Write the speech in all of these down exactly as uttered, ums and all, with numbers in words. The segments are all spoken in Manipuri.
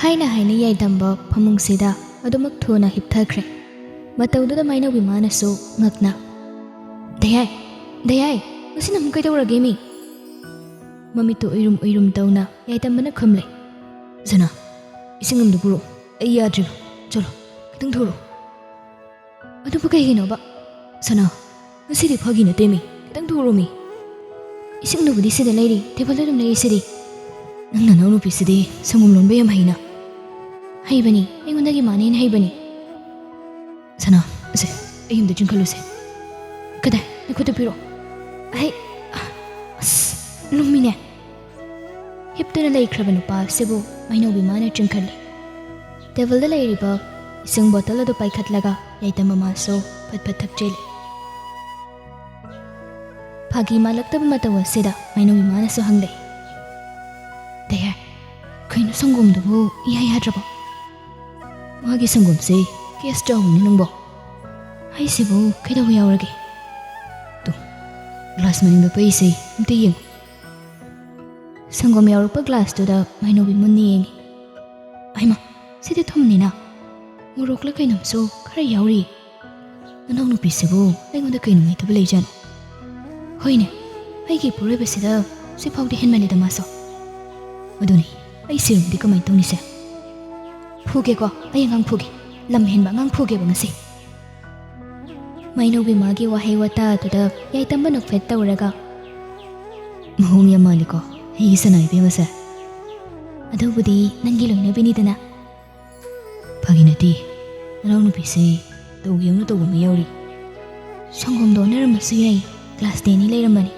ꯍꯥꯏꯅ ꯍꯥꯏꯅ ꯌꯥꯏꯇꯝꯕ ꯐꯃꯨꯡꯁꯤꯗ ꯑꯗꯨꯃꯛ ꯊꯨꯅ ꯍꯤꯞꯊꯈ꯭ꯔꯦ꯫ ꯃꯇꯧꯗꯨꯗ ꯃꯥꯏꯅꯧꯕꯤ ꯃꯥꯅꯁꯨ ꯉꯛꯅ, "ꯗꯌꯥꯏ, ꯗꯌꯥꯏ, ꯉꯁꯤ ꯅꯪ ꯀꯩꯗꯧꯔꯒꯦ ꯃꯤ?" ꯃꯃꯤꯠꯇꯨ ꯎꯏꯔꯨꯝ ꯎꯏꯔꯨꯝ ꯇꯧꯅ ꯌꯥꯏꯇꯝꯕꯅ ꯈꯨꯝꯂꯦ, "ꯁꯅꯥ, ꯏꯁꯤꯡ ꯑꯝꯗ ꯄꯨꯔꯛꯑꯣ, ꯑꯩ ꯌꯥꯗ꯭ꯔꯤꯕ꯫ ꯆꯠꯂꯣ, ꯈꯤꯇꯪ ꯊꯨꯔꯣ꯫ ꯑꯗꯨꯕꯨ ꯀꯩꯒꯤꯅꯣꯕ? ꯁꯅꯥ, ꯉꯁꯤꯗꯤ ꯐꯥꯒꯤ ꯅꯠꯇꯦꯃꯤ, ꯈꯤꯇꯪ ꯊꯨꯔꯣꯃꯤ꯫ ꯏꯁꯤꯡꯗꯨꯕꯨꯗꯤ ꯁꯤꯗ ꯂꯩꯔꯤ, ꯇꯦꯕꯜꯗ ꯑꯗꯨꯝ ꯂꯩꯔꯤ ꯁꯤꯗꯤ꯫ ꯅꯪ ꯅꯅꯥꯎ ꯅꯨꯄꯤꯁꯤꯗꯤ ꯁꯪꯒꯣꯝ ꯂꯣꯟꯕ ꯌꯥꯝ ꯍꯩꯅ꯫" "ꯍꯩꯕꯅꯤ, ꯑꯩꯉꯣꯟꯗꯒꯤ ꯃꯥꯅ ꯍꯦꯟꯅ ꯍꯩꯕꯅꯤ꯫" "ꯁꯅꯥ, ꯑꯁꯦ, ꯑꯩ ꯑꯝꯇ ꯆꯤꯡꯈꯠꯂꯨꯁꯦ꯫" "ꯀꯗꯥꯏ? ꯅꯈꯨꯠꯇꯨ ꯄꯤꯔꯛꯑꯣ꯫" "ꯑꯩ, ꯑꯁ, ꯂꯨꯝꯃꯤꯅꯦ꯫" ꯍꯤꯞꯇꯨꯅ ꯂꯩꯈ꯭ꯔꯕ ꯅꯨꯄꯥ ꯑꯁꯤꯕꯨ ꯃꯥꯏꯅꯧꯕꯤ ꯃꯥꯅ ꯆꯤꯡꯈꯠꯂꯤ꯫ ꯇꯦꯕꯜꯗ ꯂꯩꯔꯤꯕ ꯏꯁꯤꯡ ꯕꯣꯇꯜ ꯑꯗꯨ ꯄꯥꯏꯈꯠꯂꯒ ꯌꯥꯏꯇꯝꯕ ꯃꯥꯁꯨ ꯐꯠ ꯐꯠ ꯊꯛꯆꯤꯜꯂꯤ꯫ ꯐꯥꯒꯤ ꯃꯥꯜꯂꯛꯇꯕ ꯃꯇꯧ ꯑꯁꯤꯗ ꯃꯥꯏꯅꯧꯕꯤ ꯃꯥꯅꯁꯨ ꯍꯪꯂꯛꯏ, "ꯗꯌꯥꯏ, ꯀꯩꯅꯣ ꯁꯪꯒꯣꯝꯗꯨꯕꯨ ꯏꯌꯥ ꯌꯥꯗ꯭ꯔꯕꯣ? ꯃꯥꯒꯤ ꯁꯪꯒꯣꯝꯁꯦ ꯀꯦꯁ ꯆꯥꯎꯕꯅꯤ ꯅꯪꯕꯣ꯫ ꯍꯥꯏꯁꯤꯕꯨ ꯀꯩꯗꯧꯕ ꯌꯥꯎꯔꯒꯦ? ꯇꯨ, ꯒ꯭ꯂꯥꯁ ꯃꯅꯤꯡꯗ ꯄꯩꯁꯦ ꯑꯝꯇ ꯌꯦꯡꯉꯨ꯫" ꯁꯪꯒꯣꯝ ꯌꯥꯎꯔꯛꯄ ꯒ꯭ꯂꯥꯁꯇꯨꯗ ꯃꯥꯏꯅꯧꯕꯤ ꯃꯨꯟꯅ ꯌꯦꯡꯉꯤ꯫ "ꯍꯩꯃꯥ, ꯁꯤꯗꯤ ꯊꯨꯝꯅꯤꯅ꯫ ꯃꯣꯔꯣꯛꯂ ꯀꯩꯅꯣꯝꯁꯨ ꯈꯔ ꯌꯥꯎꯔꯤ꯫ ꯅꯅꯥꯎꯅꯨꯄꯤꯁꯤꯕꯨ ꯑꯩꯉꯣꯟꯗ ꯀꯩ ꯅꯨꯡꯉꯥꯏꯇꯕ ꯂꯩꯖꯥꯠꯅꯣ? ꯍꯣꯏꯅꯦ, ꯑꯩꯒꯤ ꯏꯄꯨꯔꯣꯏꯕꯁꯤꯗ ꯁꯤꯐꯥꯎꯗꯤ ꯍꯦꯟꯃꯜꯂꯦꯗ ꯃꯥꯁꯨ꯫ ꯑꯗꯨꯅꯤ, ꯑꯩ ꯁꯤꯔꯝꯗꯤ ꯀꯃꯥꯏꯅ ꯇꯧꯅꯤꯁꯦ? ꯐꯨꯒꯦꯀꯣ, ꯑꯩ ꯑꯉꯥꯡ ꯐꯨꯒꯦ꯫ ꯂꯝ ꯍꯦꯟꯕ ꯑꯉꯥꯡ ꯐꯨꯒꯦꯕ ꯉꯁꯤ꯫" ꯃꯥꯏꯅꯧꯕꯤ ꯃꯥꯒꯤ ꯋꯥꯍꯩ ꯋꯥꯇꯥ ꯑꯗꯨꯗ ꯌꯥꯏꯇꯝꯕ ꯅꯣꯛꯐꯦꯠ ꯇꯧꯔꯒ, "ꯃꯑꯣꯡ ꯌꯥꯝ ꯃꯥꯜꯂꯤꯀꯣ ꯑꯩꯒꯤ ꯁꯅꯥ ꯏꯕꯦꯝꯃꯁꯦ꯫ ꯑꯗꯨꯕꯨꯗꯤ ꯅꯪꯒꯤ ꯂꯣꯏꯅꯕꯤꯅꯤꯗꯅ꯫" "ꯐꯥꯒꯤ ꯅꯠꯇꯦ, ꯅꯅꯥꯎꯅꯨꯄꯤꯁꯦ ꯇꯧꯒꯦ ꯌꯧꯅ ꯇꯧꯕ ꯑꯃ ꯌꯥꯎꯔꯤ꯫ ꯁꯪꯒꯣꯝꯗꯣ ꯑꯣꯟꯅꯔꯝꯕꯁꯨ ꯌꯥꯏ, ꯒ꯭ꯂꯥꯁꯇꯤ ꯑꯅꯤ ꯂꯩꯔꯝꯕꯅꯤ꯫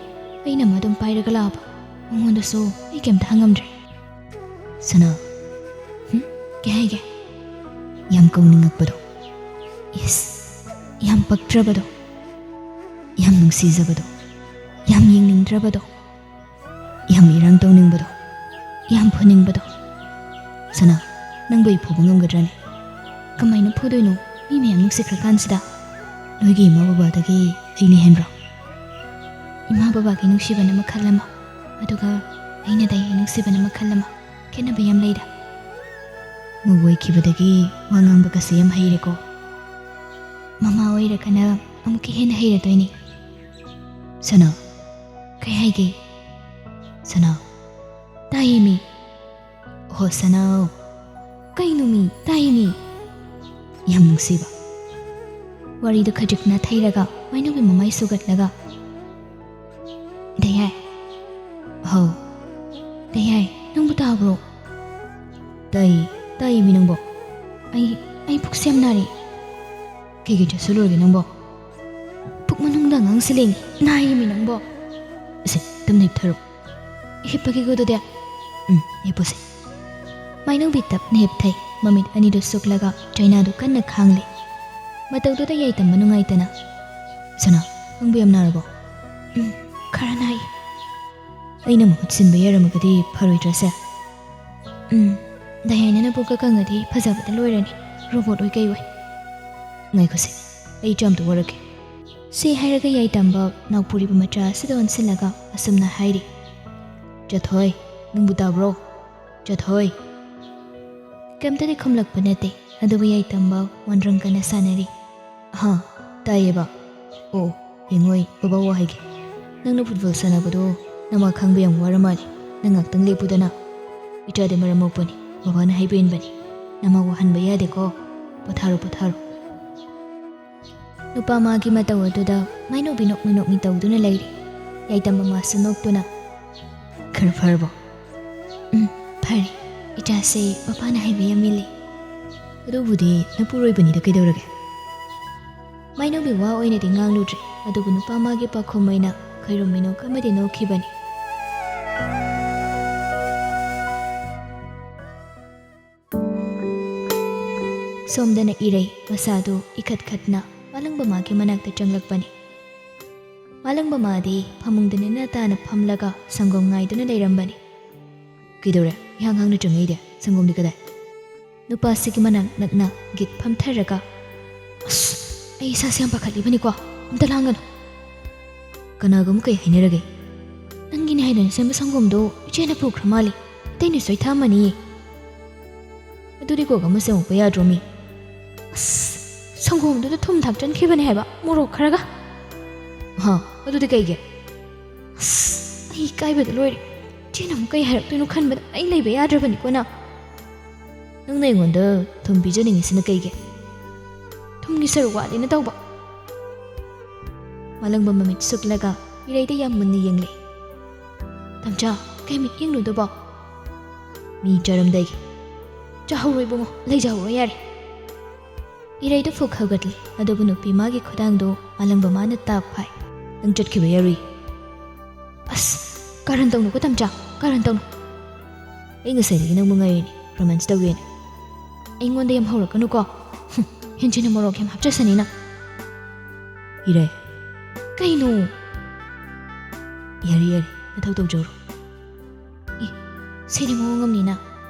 ꯑꯩꯅ ꯑꯃ ꯑꯗꯨꯝ ꯄꯥꯏꯔꯒ ꯂꯥꯛꯑꯕ, ꯃꯉꯣꯟꯗꯁꯨ ꯑꯩ ꯀꯩꯝꯇ ꯍꯪꯉꯝꯗ꯭ꯔꯦ꯫" "ꯁꯅꯥ, ꯍꯨꯝ? ꯀꯩ ꯍꯥꯏꯒꯦ? ꯌꯥꯝ ꯀꯧꯅꯤꯡꯉꯛꯄꯗꯣ꯫ ꯏꯁ, ꯌꯥꯝ ꯄꯛꯇ꯭ꯔꯕꯗꯣ, ꯌꯥꯝ ꯅꯨꯡꯁꯤꯖꯕꯗꯣ, ꯌꯥꯝ ꯌꯦꯡꯅꯤꯡꯗ꯭ꯔꯕꯗꯣ, ꯌꯥꯝ ꯏꯔꯥꯡ ꯇꯧꯅꯤꯡꯕꯗꯣ, ꯌꯥꯝ ꯐꯨꯅꯤꯡꯕꯗꯣ꯫ ꯁꯅꯥ, ꯅꯪꯕꯨ ꯑꯩ ꯐꯨꯕ ꯉꯝꯒꯗ꯭ꯔꯅꯦ? ꯀꯃꯥꯏꯅ ꯐꯨꯗꯣꯏꯅꯣ? ꯃꯤ ꯃꯌꯥꯝ ꯅꯨꯡꯁꯤꯈ꯭ꯔꯀꯥꯟꯁꯤꯗ, ꯅꯣꯏꯒꯤ ꯏꯃꯥ ꯕꯕꯥꯗꯒꯤ ꯑꯩꯅ ꯍꯦꯟꯕ꯭ꯔꯣ?" "ꯏꯃꯥ ꯕꯕꯥꯒꯤ ꯅꯨꯡꯁꯤꯕꯅ ꯃꯈꯜ ꯑꯃ, ꯑꯗꯨꯒ ꯑꯩꯅ ꯗꯥꯏꯒꯤ ꯅꯨꯡꯁꯤꯕꯅ ꯃꯈꯜ ꯑꯃ, ꯈꯦꯠꯅꯕ ꯌꯥꯝ ꯂꯩꯗ꯫" ꯃꯧ ꯑꯣꯏꯈꯤꯕꯗꯒꯤ ꯋꯥ ꯉꯥꯡꯕꯒꯁꯦ ꯌꯥꯝ ꯍꯩꯔꯦꯀꯣ꯫ ꯃꯃꯥ ꯑꯣꯏꯔꯒꯅ ꯑꯃꯨꯛꯀ ꯍꯦꯟꯅ ꯍꯩꯔꯗꯣꯏꯅꯤ꯫ ꯁꯅꯥ, ꯀꯩ ꯍꯥꯏꯒꯦ? ꯁꯅꯥ, ꯇꯥꯏꯌꯦꯃꯤ꯫ ꯍꯣ ꯁꯅꯥ, ꯀꯩꯅꯣꯃꯤ, ꯇꯥꯏꯌꯦꯃꯤ꯫ ꯌꯥꯝ ꯅꯨꯡꯁꯤꯕ꯫ ꯋꯥꯔꯤꯗꯣ ꯈꯖꯤꯛ ꯅꯥꯊꯩꯔꯒ ꯃꯥꯏꯅꯧꯒꯤ ꯃꯃꯥꯏ ꯁꯨꯒꯠꯂꯒ, ꯗꯌꯥꯏ꯫ ꯍꯥꯎ꯫ ꯗꯌꯥꯏ, ꯅꯪꯕꯨ ꯇꯥꯕ꯭ꯔꯣ? ꯇꯥꯏ, ꯇꯥꯏꯌꯦꯃꯤ ꯅꯪꯕꯣ꯫ ꯑꯩ, ꯑꯩ ꯄꯨꯛꯁꯦ ꯌꯥꯝ ꯅꯥꯔꯦ꯫ ꯀꯩꯒꯤ ꯆꯥꯁꯤꯜꯂꯨꯔꯒꯦ ꯅꯪꯕꯣ? ꯄꯨꯛ ꯃꯅꯨꯡꯗ ꯑꯉꯥꯡꯁꯦ ꯂꯦꯡꯉꯤ, ꯅꯥꯏꯌꯦꯃꯤ ꯅꯪꯕꯣ꯫ ꯑꯁꯦ, ꯇꯞꯅ ꯍꯤꯞꯊꯔꯣ꯫ ꯍꯤꯞꯄꯒꯦꯀꯣ ꯑꯗꯨꯗꯤ꯫ ꯎꯝ, ꯍꯤꯞꯄꯨꯁꯦ꯫ ꯃꯥꯏꯅꯧꯕꯤ ꯇꯞꯅ ꯍꯤꯞꯊꯩ, ꯃꯃꯤꯠ ꯑꯅꯤꯗꯨ ꯁꯨꯛꯂꯒ ꯆꯩꯅꯥꯗꯨ ꯀꯟꯅ ꯈꯥꯡꯂꯤ꯫ ꯃꯇꯧꯗꯨꯗ ꯌꯥꯏꯇꯝꯕ ꯅꯨꯡꯉꯥꯏꯇꯅ, "ꯁꯅꯥ, ꯅꯪꯕꯨ ꯌꯥꯝ ꯅꯥꯔꯕꯣ?" "ꯎꯝ, ꯈꯔ ꯅꯥꯏ꯫" "ꯑꯩꯅ ꯃꯍꯨꯠ ꯁꯤꯟꯕ ꯌꯥꯔꯝꯃꯒꯗꯤ ꯐꯔꯣꯏꯗ꯭ꯔꯁꯦ?" "ꯎꯝ, ꯗꯥꯏꯅꯥꯅ ꯄꯨꯛꯀ ꯀꯪꯉꯗꯤ ꯐꯖꯕꯗ ꯂꯣꯏꯔꯅꯤ, ꯔꯣꯕꯣꯠ ꯑꯣꯏ ꯀꯩ ꯑꯣꯏ꯫" "ꯉꯥꯏꯈꯣꯁꯦ, ꯑꯩ ꯆꯥꯝꯗ ꯋꯥꯔꯛꯀꯦ꯫" ꯁꯤ ꯍꯥꯏꯔꯒ ꯌꯥꯏꯇꯝꯕ ꯅꯥꯎꯄꯨꯔꯤꯕ ꯃꯆꯥ ꯑꯁꯤꯗ ꯑꯣꯟꯁꯤꯜꯂꯒ ꯑꯁꯨꯝꯅ ꯍꯥꯏꯔꯤ, "ꯆꯊꯣꯏ, ꯅꯪꯕꯨ ꯇꯥꯕ꯭ꯔꯣ? ꯆꯊꯣꯏ!" ꯀꯩꯝꯇꯗꯤ ꯈꯨꯝꯂꯛꯄ ꯅꯠꯇꯦ, ꯑꯗꯨꯕꯨ ꯌꯥꯏꯇꯝꯕ ꯋꯥꯟꯗ꯭ꯔꯪ ꯀꯟꯅ ꯁꯥꯟꯅꯔꯤ꯫ "ꯍꯥ, ꯇꯥꯏꯌꯦꯕ꯫ ꯑꯣ, ꯌꯦꯡꯉꯣꯏ, ꯕꯕꯥ ꯋꯥ ꯍꯥꯏꯒꯦ꯫ ꯅꯪꯅ ꯐꯨꯠꯕꯣꯜ ꯁꯥꯟꯅꯕꯗꯣ ꯅꯃꯥ ꯈꯪꯕ ꯌꯥꯝ ꯋꯥꯔ ꯃꯥꯜꯂꯦ꯫ ꯅꯪ ꯉꯥꯛꯇꯪ ꯂꯦꯞꯄꯨꯗꯅ꯫ ꯏꯆꯥꯗꯤ ꯃꯔꯝ ꯃꯣꯛꯄꯅꯤ, ꯕꯕꯥꯅ ꯍꯥꯏꯕ ꯏꯟꯕꯅꯤ꯫ ꯅꯃꯥ ꯋꯥꯍꯟꯕ ꯌꯥꯗꯦꯀꯣ꯫ ꯄꯣꯊꯥꯔꯣ, ꯄꯣꯊꯥꯔꯣ꯫" ꯅꯨꯄꯥ ꯃꯥꯒꯤ ꯃꯇꯧ ꯑꯗꯨꯗ ꯃꯥꯏꯅꯧꯕꯤ ꯅꯣꯛꯃꯤ ꯅꯣꯛꯃꯤ ꯇꯧꯗꯨꯅ ꯂꯩꯔꯤ꯫ ꯌꯥꯏꯇꯝꯕ ꯃꯥꯁꯨ ꯅꯣꯛꯇꯨꯅ, "ꯈꯔ ꯐꯔꯕꯣ?" "ꯎꯝ, ꯐꯔꯦ꯫ ꯏꯆꯥꯁꯦ ꯃꯄꯥꯅ ꯍꯥꯏꯕ ꯌꯥꯝ ꯏꯜꯂꯤ꯫" "ꯑꯗꯨꯕꯨꯗꯤ ꯅꯄꯨꯔꯣꯏꯕꯅꯤꯗ, ꯀꯩꯗꯧꯔꯒꯦ?" ꯃꯥꯏꯅꯧꯕꯤ ꯋꯥ ꯑꯣꯏꯅꯗꯤ ꯉꯥꯡꯂꯨꯗ꯭ꯔꯦ, ꯑꯗꯨꯕꯨ ꯅꯨꯄꯥ ꯃꯥꯒꯤ ꯄꯥꯎꯈꯨꯝ ꯑꯣꯏꯅ ꯈꯣꯏꯔꯨꯝ ꯃꯤꯅꯣꯛ ꯑꯃꯗꯤ ꯅꯣꯛꯈꯤꯕꯅꯤ꯫ ꯁꯣꯝꯗꯅ ꯏꯔꯩ ꯃꯁꯥꯗꯨ ꯏꯈꯠ ꯈꯠꯅ ꯃꯥꯂꯪꯕ ꯃꯥꯒꯤ ꯃꯅꯥꯛꯇ ꯆꯪꯂꯛꯄꯅꯤ꯫ ꯃꯥꯂꯪꯕ ꯃꯥꯗꯤ ꯐꯃꯨꯡꯗ ꯅꯦꯅꯥ ꯇꯥꯅ ꯐꯝꯂꯒ ꯁꯪꯒꯣꯝ ꯉꯥꯏꯗꯨꯅ ꯂꯩꯔꯝꯕꯅꯤ꯫ "ꯀꯩꯗꯧꯔꯦ? ꯏꯍꯥꯡ ꯍꯥꯡꯅ ꯆꯪꯉꯛꯏꯗꯤ? ꯁꯪꯒꯣꯝꯗꯤ ꯀꯗꯥꯏ?" ꯅꯨꯄꯥꯁꯤꯒꯤ ꯃꯅꯥꯛ ꯅꯛꯅ ꯒꯤꯠ ꯐꯝꯊꯔꯒ, "ꯑꯁ, ꯑꯩ ꯏꯁꯥꯁꯦ ꯌꯥꯝ ꯄꯥꯈꯠꯂꯤꯕꯅꯤꯀꯣ꯫ ꯑꯝꯇ ꯂꯥꯡꯒꯅꯨ꯫" "ꯀꯅꯥꯒ ꯑꯃꯨꯛ ꯀꯩ ꯍꯥꯏꯅꯔꯒꯦ?" "ꯅꯪꯒꯤꯅꯦ ꯍꯥꯏꯗꯨꯅ ꯁꯦꯝꯕ ꯁꯪꯒꯣꯝꯗꯣ ꯏꯆꯦꯅ ꯄꯨꯈ꯭ꯔ ꯃꯥꯜꯂꯦ꯫ ꯑꯇꯩꯅꯁꯨ ꯑꯩ ꯊꯛꯑꯝꯃꯅꯤꯌꯦ꯫" ꯑꯗꯨꯗꯤ ꯀꯣꯛ ꯑꯃ ꯁꯦꯝꯃꯛꯄ ꯌꯥꯗ꯭ꯔꯣ ꯃꯤ? ꯑꯁ, ꯁꯪꯒꯣꯝꯗꯨꯗ ꯊꯨꯝ ꯊꯥꯛꯆꯟꯈꯤꯕꯅꯦ ꯍꯥꯏꯕ, ꯃꯣꯔꯣꯛ ꯈꯔꯒ꯫ ꯍꯥ, ꯑꯗꯨꯗꯤ ꯀꯩꯒꯤ? ꯑꯁ, ꯑꯩ ꯏꯀꯥꯏꯕꯗ ꯂꯣꯏꯔꯦ꯫ ꯏꯆꯦꯅ ꯑꯃꯨꯛ ꯀꯩ ꯍꯥꯏꯔꯛꯇꯣꯏꯅꯣ ꯈꯟꯕꯗ ꯑꯩ ꯂꯩꯕ ꯌꯥꯗ꯭ꯔꯕꯅꯤꯀꯣ ꯅꯪ꯫ ꯅꯪꯅ ꯑꯩꯉꯣꯟꯗ ꯊꯨꯝ ꯄꯤꯖꯅꯤꯡꯉꯤꯁꯤꯅ ꯀꯩꯒꯤ? ꯊꯨꯝꯒꯤ ꯁꯔꯨꯛ ꯋꯥꯠꯂꯦꯅ ꯇꯧꯕ꯫ ꯃꯥꯂꯪꯕ ꯃꯃꯤꯠ ꯁꯨꯛꯂꯒ ꯏꯔꯩꯗ ꯌꯥꯝ ꯃꯨꯟꯅ ꯌꯦꯡꯂꯦ꯫ "ꯇꯝꯆꯥ, ꯀꯩ ꯃꯤꯠ ꯌꯦꯡꯂꯨꯗꯕꯣ?" "ꯃꯤ ꯆꯥꯔꯝꯗꯥꯏꯒꯤ꯫ ꯆꯥꯍꯧꯔꯣ ꯏꯕꯨꯡꯉꯣ, ꯂꯩꯖꯍꯧꯔꯣ ꯌꯥꯔꯦ꯫" ꯏꯔꯩꯗꯨ ꯐꯨꯛ ꯍꯧꯒꯠꯂꯤ, ꯑꯗꯨꯕꯨ ꯅꯨꯄꯤ ꯃꯥꯒꯤ ꯈꯨꯗꯥꯡꯗꯨ ꯃꯥꯂꯪꯕ ꯃꯥꯅ ꯇꯥꯞ ꯐꯥꯏ꯫ "ꯅꯪ ꯆꯠꯈꯤꯕ ꯌꯥꯔꯣꯏ꯫" "ꯑꯁ, ꯀꯥꯔꯟ ꯇꯧꯅꯨꯀꯣ ꯇꯝꯆꯥ, ꯀꯥꯔꯟ ꯇꯧꯅꯨ꯫ ꯑꯩ ꯉꯁꯥꯏꯗꯒꯤ ꯅꯪꯕꯨ ꯉꯥꯏꯔꯤꯅꯦ, ꯔꯣꯃꯥꯟꯁ ꯇꯧꯒꯦꯅ꯫ ꯑꯩꯉꯣꯟꯗ ꯌꯥꯝ ꯍꯧꯔꯛꯀꯅꯨꯀꯣ꯫ ꯍꯨꯝ, ꯍꯦꯟꯖꯤꯟꯅ ꯃꯣꯔꯣꯛ ꯌꯥꯝ ꯍꯥꯞꯆꯁꯅꯤ ꯅꯪ꯫" "ꯏꯔꯩ꯫" "ꯀꯩꯅꯣ?" "ꯌꯥꯔꯦ, ꯌꯥꯔꯦ, ꯅꯊꯧ ꯇꯧꯖꯧꯔꯣ꯫" "ꯏ, ꯁꯤꯗꯤ ꯃꯑꯣꯡ ꯑꯃꯅꯤꯅ꯫"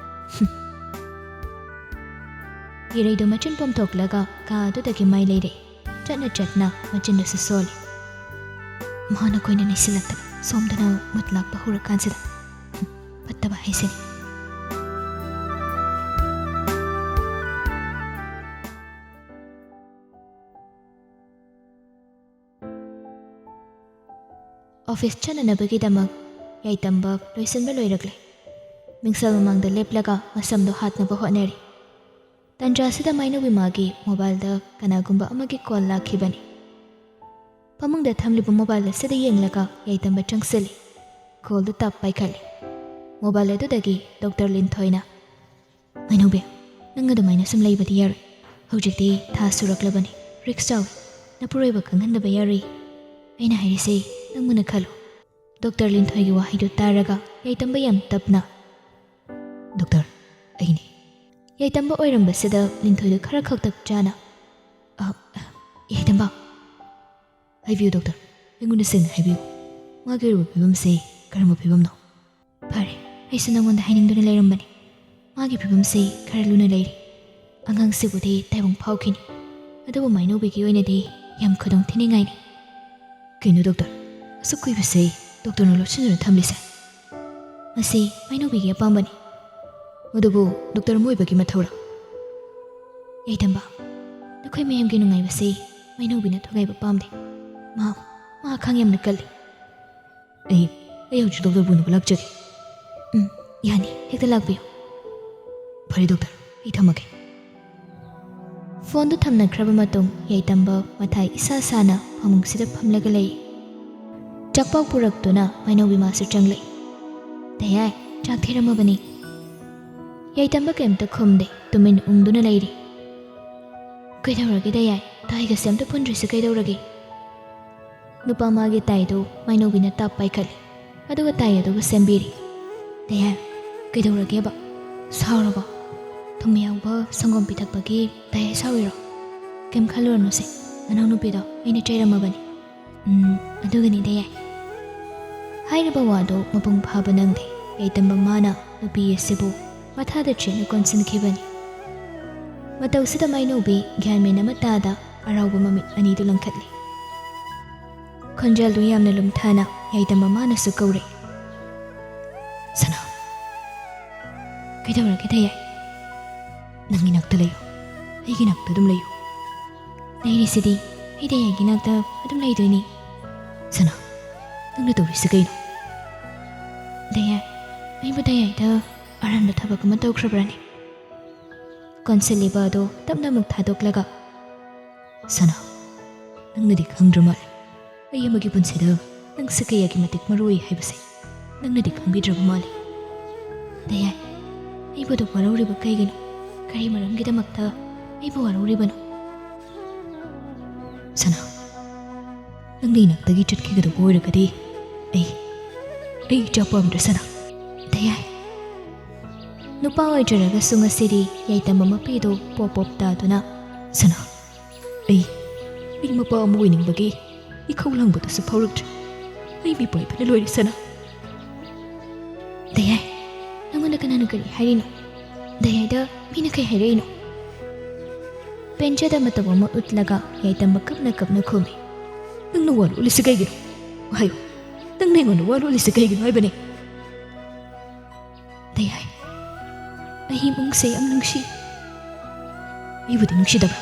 ꯍꯨꯝ꯫ ꯏꯔꯩꯗꯨ ꯃꯆꯤꯟ ꯄꯣꯝꯊꯣꯛꯂꯒ ꯀꯥ ꯑꯗꯨꯗꯒꯤ ꯃꯥꯏ ꯂꯩꯔꯦ꯫ ꯆꯠꯅ ꯆꯠꯅ ꯃꯆꯤꯟꯗꯁꯨ ꯁꯣꯜꯂꯤ꯫ ꯃꯍꯥꯛꯅ ꯀꯣꯏꯅ ꯅꯩꯁꯤꯜꯂꯛꯇꯅ ꯁꯣꯝꯗꯅ ꯃꯨꯠ ꯂꯥꯛꯄ ꯍꯧꯔꯀꯥꯟꯁꯤꯗ꯫ ꯍꯨꯝ, ꯐꯠꯇꯕ ꯍꯥꯏꯁꯤꯅꯤ꯫ ꯑꯣꯐꯤꯁ ꯆꯠꯅꯅꯕꯒꯤꯗꯃꯛ ꯌꯥꯏꯇꯝꯕ ꯂꯣꯏꯁꯤꯟꯕ ꯂꯣꯏꯔꯛꯂꯦ꯫ ꯃꯤꯡꯁꯦꯜ ꯃꯃꯥꯡꯗ ꯂꯦꯞꯂꯒ ꯃꯁꯝꯗꯣ ꯍꯥꯠꯅꯕ ꯍꯣꯠꯅꯔꯤ꯫ ꯇꯟꯖꯥꯁꯤꯗ ꯃꯥꯏꯅꯧꯕꯤ ꯃꯥꯒꯤ ꯃꯣꯕꯥꯏꯜꯗ ꯀꯅꯥꯒꯨꯝꯕ ꯑꯃꯒꯤ ꯀꯣꯜ ꯂꯥꯛꯈꯤꯕꯅꯤ꯫ ꯐꯃꯨꯡꯗ ꯊꯝꯂꯤꯕ ꯃꯣꯕꯥꯏꯜ ꯑꯁꯤꯗ ꯌꯦꯡꯂꯒ ꯌꯥꯏꯇꯝꯕ ꯆꯪꯁꯤꯜꯂꯤ꯫ ꯀꯣꯜꯗꯨ ꯇꯞ ꯄꯥꯏꯈꯠꯂꯤ꯫ ꯃꯣꯕꯥꯏꯜ ꯑꯗꯨꯗꯒꯤ ꯗꯣꯛꯇꯔ ꯂꯤꯟꯊꯣꯏꯅ, "ꯃꯥꯏꯅꯧꯕꯤ, ꯅꯪ ꯑꯗꯨꯃꯥꯏꯅ ꯁꯨꯝ ꯂꯩꯕꯗꯤ ꯌꯥꯔꯣꯏ꯫ ꯍꯧꯖꯤꯛꯇꯤ ꯊꯥ ꯁꯨꯔꯛꯂꯕꯅꯤ꯫ ꯔꯤꯛꯁ ꯆꯥꯎꯏ꯫ ꯅꯄꯨꯔꯣꯏꯕ ꯈꯪꯍꯟꯗꯕ ꯌꯥꯔꯣꯏ꯫ ꯑꯩꯅ ꯍꯥꯏꯔꯤꯁꯦ ꯅꯪ ꯃꯨꯟꯅ ꯈꯜꯂꯨ꯫" ꯗꯣꯛꯇꯔ ꯂꯤꯟꯊꯣꯏꯒꯤ ꯋꯥꯍꯩꯗꯨ ꯇꯥꯔꯒ ꯌꯥꯏꯇꯝꯕ ꯌꯥꯝ ꯇꯞꯅ, "ꯗꯣꯛꯇꯔ, ꯑꯩꯅꯤ꯫" ꯌꯥꯏꯇꯝꯕ ꯑꯣꯏꯔꯝꯕꯁꯤꯗ ꯂꯤꯟꯊꯣꯏꯗꯨ ꯈꯔ ꯈꯛꯇꯛ ꯆꯥꯅ, "ꯑ, ꯌꯥꯏꯇꯝꯕ꯫" "ꯍꯥꯏꯕꯤꯌꯨ ꯗꯣꯛꯇꯔ, ꯑꯩꯉꯣꯟꯗ ꯁꯦꯡꯅ ꯍꯥꯏꯕꯤꯌꯨ꯫ ꯃꯥꯒꯤ ꯑꯣꯏꯔꯤꯕ ꯐꯤꯕꯝꯁꯦ ꯀꯔꯝꯕ ꯐꯤꯕꯝꯅꯣ?" "ꯐꯔꯦ, ꯑꯩꯁꯨ ꯅꯪꯉꯣꯟꯗ ꯍꯥꯏꯅꯤꯡꯗꯨꯅ ꯂꯩꯔꯝꯕꯅꯤ꯫ ꯃꯥꯒꯤ ꯐꯤꯕꯝꯁꯦ ꯈꯔ ꯂꯨꯅ ꯂꯩꯔꯤ꯫ ꯑꯉꯥꯡꯁꯤꯕꯨꯗꯤ ꯇꯥꯏꯕꯪ ꯐꯥꯎꯈꯤꯅꯤ, ꯑꯗꯨꯕꯨ ꯃꯥꯏꯅꯧꯕꯤꯒꯤ ꯑꯣꯏꯅꯗꯤ ꯌꯥꯝ ꯈꯨꯗꯣꯡ ꯊꯤꯅꯤꯡꯉꯥꯏꯅꯤ꯫" "ꯀꯩꯅꯣ ꯗꯣꯛꯇꯔ, ꯑꯁꯨꯛ ꯀꯨꯏꯕꯁꯦ ꯗꯣꯛꯇꯔꯅ ꯂꯣꯠꯁꯤꯟꯗꯨꯅ ꯊꯝꯂꯤꯁꯦ?" "ꯃꯁꯤ ꯃꯥꯏꯅꯧꯕꯤꯒꯤ ꯑꯄꯥꯝꯕꯅꯤ꯫" ꯑꯗꯨꯕꯨ ꯗꯣꯛꯇꯔ ꯑꯃ ꯑꯣꯏꯕꯒꯤ ꯃꯊꯧꯔꯥ? ꯌꯥꯏꯇꯝꯕ, ꯅꯈꯣꯏ ꯃꯌꯥꯝꯒꯤ ꯅꯨꯡꯉꯥꯏꯕꯁꯤ ꯃꯩꯅꯧꯕꯤꯅ ꯊꯨꯒꯥꯏꯕ ꯄꯥꯝꯗꯦ꯫ ꯃꯍꯥꯛ, ꯃꯍꯥꯛ ꯈꯥꯡ ꯌꯥꯝꯅ ꯀꯜꯂꯤ꯫ ꯑꯩ, ꯑꯩ ꯍꯧꯖꯤꯛ ꯗꯣꯛꯇꯔꯕꯨ ꯎꯅꯕ ꯂꯥꯛꯆꯒꯦ꯫ ꯎꯝ, ꯌꯥꯅꯤ, ꯍꯦꯛꯇ ꯂꯥꯛꯄꯤꯌꯨ꯫ ꯐꯔꯦ ꯗꯣꯛꯇꯔ, ꯑꯩ ꯊꯝꯃꯒꯦ꯫ ꯐꯣꯟꯗꯨ ꯊꯝꯅꯈ꯭ꯔꯕ ꯃꯇꯨꯡ ꯌꯥꯏꯇꯝꯕ ꯃꯊꯥ ꯏꯁꯥ ꯁꯥꯅ ꯐꯃꯨꯡꯁꯤꯗ ꯐꯝꯂꯒ ꯂꯩ꯫ ꯆꯥꯛꯄꯥꯎ ꯄꯨꯔꯛꯇꯨꯅ ꯃꯩꯅꯧꯕꯤ ꯃꯥꯁꯨ ꯆꯪꯂꯛꯏ꯫ ꯗꯌꯥꯏ, ꯆꯥꯛ ꯊꯤꯔꯝꯃꯕꯅꯤ꯫ ꯌꯥꯏꯇꯝꯕ ꯀꯩꯝꯇ ꯈꯨꯝꯗꯦ, ꯇꯨꯃꯤꯟ ꯎꯪꯗꯨꯅ ꯂꯩꯔꯤ꯫ ꯀꯩꯗꯧꯔꯒꯦ ꯗꯌꯥꯏ? ꯇꯥꯏꯒꯁꯦ ꯑꯝꯇ ꯄꯨꯟꯗ꯭ꯔꯤꯁꯦ ꯀꯩꯗꯧꯔꯒꯦ? ꯅꯨꯄꯥ ꯃꯥꯒꯤ ꯇꯥꯏꯗꯨ ꯃꯩꯅꯧꯕꯤꯅ ꯇꯥꯞ ꯄꯥꯏꯈꯠꯂꯤ, ꯑꯗꯨꯒ ꯇꯥꯏ ꯑꯗꯨꯕꯨ ꯁꯦꯝꯕꯤꯔꯤ꯫ ꯗꯌꯥꯏ, ꯀꯩꯗꯧꯔꯒꯦꯕ? ꯁꯥꯎꯔꯕꯣ? ꯊꯨꯝ ꯌꯥꯎꯕ ꯁꯪꯒꯣꯝ ꯄꯤꯊꯛꯄꯒꯤ ꯗꯌꯥꯏ ꯁꯥꯎꯔꯤꯔꯣ? ꯀꯩꯝ ꯈꯜꯂꯨꯔꯅꯨꯁꯦ, ꯅꯅꯥꯎꯅꯨꯄꯤꯗꯣ ꯑꯩꯅ ꯆꯩꯔꯝꯃꯕꯅꯤ꯫ ꯎꯝ, ꯑꯗꯨꯒꯅꯤ ꯗꯌꯥꯏ꯫ ꯍꯥꯏꯔꯤꯕ ꯋꯥꯗꯨ ꯃꯄꯨꯡ ꯐꯥꯕ ꯅꯪꯗꯦ꯫ ꯌꯥꯏꯇꯝꯕ ꯃꯥꯅ ꯅꯨꯄꯤ ꯑꯁꯤꯕꯨ ꯃꯊꯥꯗ ꯆꯦꯠꯅ ꯀꯣꯟꯁꯤꯟꯈꯤꯕꯅꯤ꯫ ꯃꯇꯧꯁꯤꯗ ꯃꯩꯅꯧꯕꯤ ꯒ꯭ꯌꯥꯟ ꯃꯦꯟ ꯑꯃ ꯇꯥꯗ ꯑꯔꯥꯎꯕ ꯃꯃꯤꯠ ꯑꯅꯤꯗꯨ ꯂꯪꯈꯠꯂꯤ꯫ ꯈꯣꯟꯖꯦꯜꯗꯨ ꯌꯥꯝꯅ ꯂꯨꯝꯊꯅ ꯌꯥꯏꯇꯝꯕ ꯃꯥꯅꯁꯨ ꯀꯧꯔꯛꯏ꯫ ꯁꯅꯥ, ꯀꯩꯗꯧꯔꯒꯦ ꯗꯌꯥꯏ? ꯅꯪꯒꯤ ꯅꯥꯛꯇ ꯂꯩꯌꯨ, ꯑꯩꯒꯤ ꯅꯥꯛꯇ ꯑꯗꯨꯝ ꯂꯩꯌꯨ꯫ ꯂꯩꯔꯤꯁꯤꯗꯤ, ꯑꯩ ꯗꯌꯥꯏꯒꯤ ꯅꯥꯛꯇ ꯑꯗꯨꯝ ꯂꯩꯗꯣꯏꯅꯤ꯫ ꯁꯅꯥ, ꯅꯪꯅ ꯇꯧꯔꯤꯁꯤ ꯀꯩꯅꯣ? ꯗꯌꯥꯏ, ꯑꯩꯕꯨ ꯗꯌꯥꯏꯗ ꯑꯔꯥꯟꯕ ꯊꯕꯛ ꯑꯃ ꯇꯧꯈ꯭ꯔꯕ꯭ꯔꯅꯦ? ꯀꯣꯟꯁꯤꯜꯂꯤꯕ ꯑꯗꯨ ꯇꯞꯅ ꯑꯃꯨꯛ ꯊꯥꯗꯣꯛꯂꯒ, ꯁꯅꯥ, ꯅꯪꯅꯗꯤ ꯈꯪꯗ꯭ꯔ ꯃꯥꯜꯂꯦ, ꯑꯩ ꯑꯃꯒꯤ ꯄꯨꯟꯁꯤꯗ ꯅꯪꯁꯦ ꯀꯌꯥꯒꯤ ꯃꯇꯤꯛ ꯃꯔꯨ ꯑꯣꯏ ꯍꯥꯏꯕꯁꯦ ꯅꯪꯅꯗꯤ ꯈꯪꯕꯤꯗ꯭ꯔꯕ ꯃꯥꯜꯂꯦ꯫ ꯗꯌꯥꯏ, ꯑꯩꯕꯨ ꯑꯗꯨꯛ ꯋꯥꯔꯧꯔꯤꯕ ꯀꯩꯒꯤꯅꯣ? ꯀꯔꯤ ꯃꯔꯝꯒꯤꯗꯃꯛꯇ ꯑꯩꯕꯨ ꯋꯥꯔꯧꯔꯤꯕꯅꯣ? ꯁꯅꯥ, ꯅꯪꯅ ꯏꯅꯥꯛꯇꯒꯤ ꯆꯠꯈꯤꯒꯗꯧꯕ ꯑꯣꯏꯔꯒꯗꯤ ꯑꯩ, ꯑꯩ ꯏꯆꯥ ꯄꯥꯝꯗ꯭ꯔꯦ ꯁꯅꯥ꯫ ꯗꯌꯥꯏ꯫ ꯅꯨꯄꯥ ꯑꯣꯏꯖꯔꯒꯁꯨ ꯉꯁꯤꯗꯤ ꯌꯥꯏꯇꯝꯕ ꯃꯄꯤꯗꯨ ꯄꯣꯞ ꯄꯣꯞ ꯇꯥꯗꯨꯅ, ꯁꯅꯥ, ꯑꯩ, ꯑꯩ ꯃꯄꯥ ꯑꯃ ꯑꯣꯏꯅꯤꯡꯕꯒꯤ ꯏꯈꯧ ꯂꯥꯡꯕꯗꯨꯁꯨ ꯐꯥꯎꯔꯛꯇ꯭ꯔꯦ꯫ ꯑꯩ ꯃꯤꯄꯥꯏꯕꯅ ꯂꯣꯏꯔꯦ ꯁꯅꯥ꯫ ꯗꯌꯥꯏ, ꯅꯪꯉꯣꯟꯗ ꯀꯅꯥꯅ ꯀꯔꯤ ꯍꯥꯏꯔꯤꯅꯣ? ꯗꯌꯥꯏꯗ ꯃꯤꯅ ꯀꯩ ꯍꯥꯏꯔꯛꯏꯅꯣ? ꯄꯦꯟꯖꯗ ꯃꯇꯧ ꯑꯃ ꯎꯠꯂꯒ ꯌꯥꯏꯇꯝꯕ ꯀꯞꯅ ꯀꯞꯅ ꯈꯨꯝꯃꯤ꯫ ꯅꯪꯅ ꯋꯥ ꯂꯣꯠꯂꯤꯁꯤ ꯀꯩꯒꯤꯅꯣ? ꯍꯥꯏꯌꯨ, ꯅꯪꯅ ꯑꯩꯉꯣꯟꯗ ꯋꯥ ꯂꯣꯠꯂꯤꯁꯤ ꯀꯩꯒꯤꯅꯣ ꯍꯥꯏꯕꯅꯦ? ꯗꯌꯥꯏ, ꯑꯩ ꯏꯃꯨꯡꯁꯦ ꯌꯥꯝ ꯅꯨꯡꯁꯤ꯫ ꯑꯩꯕꯨꯗꯤ ꯅꯨꯡꯁꯤꯗꯕ꯭ꯔꯥ?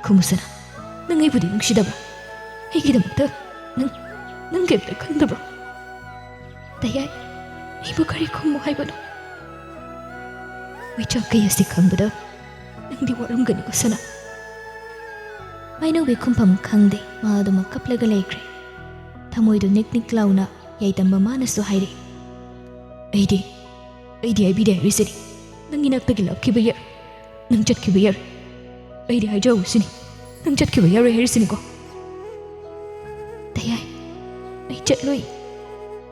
ꯈꯨꯝꯃꯨꯁꯅꯥ, ꯅꯪ ꯑꯩꯕꯨꯗꯤ ꯅꯨꯡꯁꯤꯗꯕ꯭ꯔꯥ? ꯑꯩꯒꯤꯗꯃꯛꯇ ꯅꯪ, ꯅꯪ ꯀꯩꯝꯇ ꯈꯟꯗꯕ꯭ꯔꯣ? ꯗꯌꯥꯏ, ꯑꯩꯕꯨ ꯀꯔꯤ ꯈꯨꯝꯃꯨ ꯍꯥꯏꯕꯅꯣ? ꯃꯩꯆꯥꯛ ꯀꯩ ꯑꯁꯤ ꯈꯪꯕꯗ ꯅꯪꯗꯤ ꯋꯥꯔꯝꯒꯅꯤꯀꯣ ꯁꯅꯥ꯫ ꯃꯥꯏꯅꯧꯕꯤ ꯈꯨꯝꯐꯝ ꯈꯪꯗꯦ, ꯃꯥ ꯑꯗꯨꯃꯛ ꯀꯞꯂꯒ ꯂꯩꯈ꯭ꯔꯦ꯫ ꯊꯃꯣꯏꯗꯨ ꯅꯤꯛ ꯅꯤꯛ ꯂꯥꯎꯅ ꯌꯥꯏꯇꯝꯕ ꯃꯥꯅꯁꯨ ꯍꯥꯏꯔꯛꯏ, ꯑꯩꯗꯤ, ꯑꯩꯗꯤ ꯍꯥꯏꯕꯤꯗꯦ ꯍꯥꯏꯔꯤꯁꯤꯅꯤ, ꯅꯪꯒꯤ ꯅꯥꯛꯇꯒꯤ ꯂꯥꯞꯈꯤꯕ ꯌꯥꯔꯣꯏ, ꯅꯪ ꯆꯠꯈꯤꯕ ꯌꯥꯔꯣꯏ꯫ ꯑꯩꯗꯤ ꯍꯥꯏꯖꯍꯧꯁꯤꯅꯤ, ꯅꯪ ꯆꯠꯈꯤꯕ ꯌꯥꯔꯣꯏ ꯍꯥꯏꯔꯤꯁꯤꯅꯤꯀꯣ꯫ ꯗꯌꯥꯏ, ꯑꯩ ꯆꯠꯂꯣꯏ꯫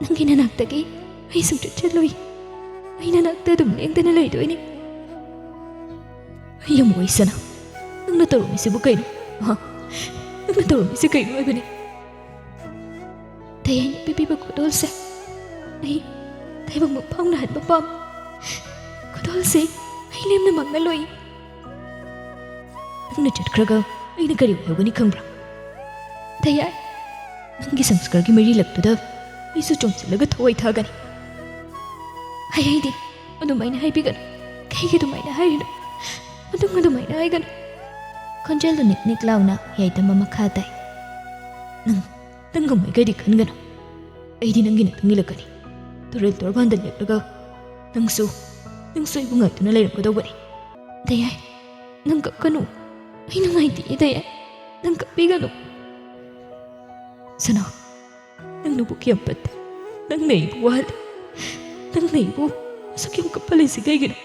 ꯅꯪꯒꯤ ꯅꯅꯥꯛꯇꯒꯤ ꯑꯩ ꯁꯨꯡꯆꯠ ꯆꯠꯂꯣꯏ꯫ ꯑꯩ ꯅꯅꯥꯛꯇ ꯑꯗꯨꯝ ꯂꯦꯡꯗꯅ ꯂꯩꯗꯣꯏꯅꯤ꯫ ꯑꯩ ꯌꯥꯝ ꯋꯥꯏ ꯁꯅꯥ꯫ ꯅꯪꯅ ꯇꯧꯔꯝꯃꯤꯁꯤꯕꯨ ꯀꯩꯅꯣ? ꯍꯥ? ꯅꯪꯅ ꯇꯧꯔꯝꯃꯤꯁꯤ ꯀꯩꯅꯣ ꯍꯥꯏꯕꯅꯤ? ꯗꯌꯥꯏꯅ ꯄꯤꯕꯤꯕ ꯈꯨꯗꯣꯜꯁꯦ ꯑꯩ ꯇꯥꯏꯕꯪ ꯃꯪꯐꯥꯎꯅꯍꯟꯕ ꯄꯥꯝꯃꯤ꯫ ꯈꯨꯗꯣꯜꯁꯦ ꯑꯩ ꯂꯦꯝꯅ ꯃꯥꯡꯍꯜꯂꯣꯏ꯫ ꯅꯪꯅ ꯆꯠꯈ꯭ꯔꯒ ꯑꯩꯅ ꯀꯔꯤ ꯑꯣꯏꯍꯧꯒꯅꯤ ꯈꯪꯕ꯭ꯔꯥ? ꯗꯌꯥꯏ, ꯅꯪꯒꯤ ꯁꯪꯁꯀꯥꯔꯒꯤ ꯃꯔꯤ ꯂꯛꯇꯨꯗ ꯑꯩꯁꯨ ꯆꯣꯡꯁꯤꯜꯂꯒ ꯊꯋꯥꯏ ꯊꯥꯒꯅꯤ꯫ ꯍꯩ ꯍꯩꯗꯤ, ꯑꯗꯨꯃꯥꯏꯅ ꯍꯥꯏꯕꯤꯒꯅꯨ꯫ ꯀꯩꯒꯤ ꯑꯗꯨꯃꯥꯏꯅ ꯍꯥꯏꯔꯤꯅꯣ? ꯃꯇꯨꯡ ꯑꯗꯨꯃꯥꯏꯅ ꯍꯥꯏꯒꯅꯨ꯫ ꯈꯣꯟꯖꯦꯜꯗꯨ ꯅꯤꯛ ꯅꯤꯛ ꯂꯥꯎꯅ ꯌꯥꯏꯇꯝꯕ ꯃꯈꯥ ꯇꯥꯏ꯫ ꯅꯪ, ꯅꯪ ꯉꯝꯃꯣꯏ ꯀꯩꯗꯤ ꯈꯟꯒꯅꯨ꯫ ꯑꯩꯗꯤ ꯅꯪꯒꯤ ꯅꯥꯛꯇ ꯏꯜꯂꯛꯀꯅꯤ꯫ ꯇꯨꯔꯦꯜ ꯇꯣꯔꯕꯥꯟꯗ ꯂꯦꯞꯂꯒ ꯅꯪꯁꯨ, ꯅꯪꯁꯨ ꯑꯩꯕꯨ ꯉꯥꯏꯗꯨꯅ ꯂꯩꯔꯝꯒꯗꯧꯕꯅꯤ꯫ ꯗꯌꯥꯏ, ꯅꯪ ꯀꯞꯀꯅꯨ꯫ ꯑꯩ ꯅꯨꯡꯉꯥꯏꯇꯦ, ꯗꯌꯥꯏ꯫ ꯅꯪ ꯀꯞꯄꯤꯒꯅꯨ꯫ ꯁꯅꯥ, ꯅꯪ ꯅꯕꯨꯛ ꯌꯥꯝ ꯐꯠꯇꯦ꯫ ꯅꯪꯅ ꯑꯩꯕꯨ ꯋꯥꯍꯜꯂꯤ꯫ ꯅꯪꯅ ꯑꯩꯕꯨ ꯑꯁꯨꯛ ꯌꯥꯝ ꯀꯞꯍꯜꯂꯤꯁꯤ ꯀꯩꯒꯤꯅꯣ?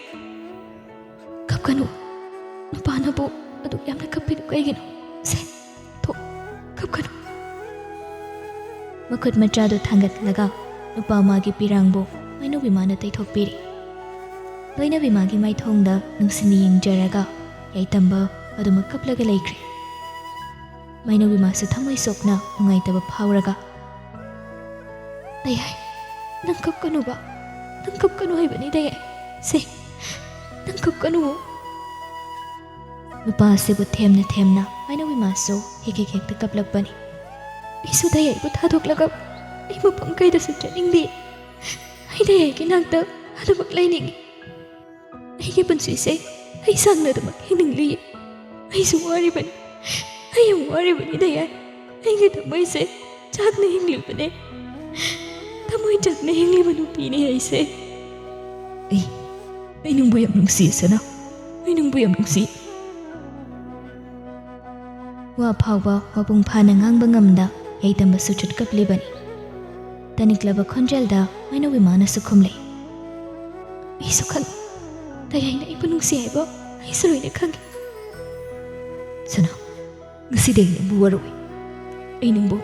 ꯀꯞꯀꯅꯨ꯫ ꯅꯨꯄꯥꯅꯕꯨ ꯑꯗꯨꯛ ꯌꯥꯝꯅ ꯀꯞꯄꯤꯗꯨ ꯀꯩꯒꯤꯅꯣ? ꯁꯦ, ꯊꯣꯛ, ꯀꯞꯀꯅꯨ꯫ ꯃꯈꯨꯠ ꯃꯆꯥꯗꯨ ꯊꯥꯡꯒꯠꯂꯒ ꯅꯨꯄꯥ ꯃꯥꯒꯤ ꯄꯤꯔꯥꯡꯕꯨ ꯃꯥꯏꯅꯧꯕꯤ ꯃꯥꯅ ꯇꯩꯊꯣꯛꯄꯤꯔꯤ꯫ ꯂꯣꯏꯅꯕꯤ ꯃꯥꯒꯤ ꯃꯥꯏꯊꯣꯡꯗ ꯅꯨꯡꯁꯤꯅ ꯌꯦꯡꯖꯔꯒ ꯌꯥꯏꯇꯝꯕ ꯑꯗꯨꯃꯛ ꯀꯞꯂꯒ ꯂꯩꯈ꯭ꯔꯦ꯫ ꯃꯥꯏꯅꯧꯕꯤ ꯃꯥꯁꯨ ꯊꯃꯣꯏ ꯁꯣꯛꯅ ꯅꯨꯡꯉꯥꯏꯇꯕ ꯐꯥꯎꯔꯒ, "ꯗꯌꯥꯏ, ꯅꯪ ꯀꯞꯀꯅꯨꯕ, ꯅꯪ ꯀꯞꯀꯅꯨ ꯍꯥꯏꯕꯅꯤ ꯗꯌꯥꯏ, ꯁꯦ, ꯅꯪ ꯀꯞꯀꯅꯨ꯫" ꯅꯨꯄꯥ ꯑꯁꯤꯕꯨ ꯊꯦꯝꯅ ꯊꯦꯝꯅ ꯃꯥꯏꯅꯧꯕꯤ ꯃꯥꯁꯨ ꯍꯦꯛ ꯍꯦꯛ ꯍꯦꯛꯇ ꯀꯞꯂꯛꯄꯅꯤ꯫ "ꯑꯩꯁꯨ ꯗꯌꯥꯏꯕꯨ ꯊꯥꯗꯣꯛꯂꯒ ꯑꯩ ꯃꯐꯝ ꯀꯩꯗꯁꯨ ꯆꯠꯅꯤꯡꯗꯦ꯫ ꯑꯩ ꯗꯌꯥꯏꯒꯤ ꯅꯥꯛꯇ ꯑꯗꯨꯃꯛ ꯂꯩꯅꯤꯡꯏ꯫ ꯑꯩ ꯑꯩꯒꯤ ꯄꯨꯟꯁꯤꯁꯦ ꯑꯩ ꯁꯥꯡꯅ ꯑꯗꯨꯃꯛ ꯍꯤꯡꯅꯤꯡꯂꯤꯌꯦ꯫ ꯑꯩꯁꯨ ꯋꯥꯔꯤꯕꯅꯤ꯫ ꯑꯩ ꯌꯥꯝ ꯋꯥꯔꯤꯕꯅꯤ, ꯗꯌꯥꯏ꯫ ꯑꯩꯒꯤ ꯊꯃꯣꯏꯁꯦ ꯆꯥꯛꯅ ꯍꯤꯡꯂꯤꯕꯅꯦ꯫ ꯊꯃꯣꯏ ꯆꯥꯛꯅ ꯍꯤꯡꯂꯤꯕ ꯅꯨꯄꯤꯅꯦ ꯑꯩꯁꯦ꯫ ꯑꯩ, ꯑꯩ ꯅꯪꯕꯨ ꯌꯥꯝ ꯅꯨꯡꯁꯤ, ꯁꯅꯥ꯫ ꯑꯩ ꯅꯪꯕꯨ ꯌꯥꯝ ꯅꯨꯡꯁꯤ꯫ ꯋꯥ ꯐꯥꯎꯕ ꯃꯄꯨꯡ ꯐꯥꯅ ꯉꯥꯡꯕ ꯉꯝꯗ ꯌꯥꯏꯇꯝꯕꯁꯨ ꯆꯨꯠ ꯀꯞꯂꯤꯕꯅꯤ꯫ ꯇꯅꯤꯛꯂꯕ ꯈꯣꯟꯖꯦꯜꯗ ꯃꯥꯏꯅꯧ ꯏꯃꯥꯅꯁꯨ ꯈꯨꯝꯂꯦ꯫ ꯑꯩꯁꯨ ꯈꯪꯏ꯫ ꯗꯌꯥꯏꯅ ꯑꯩꯕꯨ ꯅꯨꯡꯁꯤ ꯍꯥꯏꯕ ꯑꯩꯁꯨ ꯂꯣꯏꯅ ꯈꯪꯏ꯫ ꯁꯅꯥ, ꯉꯁꯤꯗꯤ ꯑꯩ ꯅꯪꯕꯨ ꯋꯥꯔꯧꯏ꯫ ꯑꯩ ꯅꯪꯕꯨ,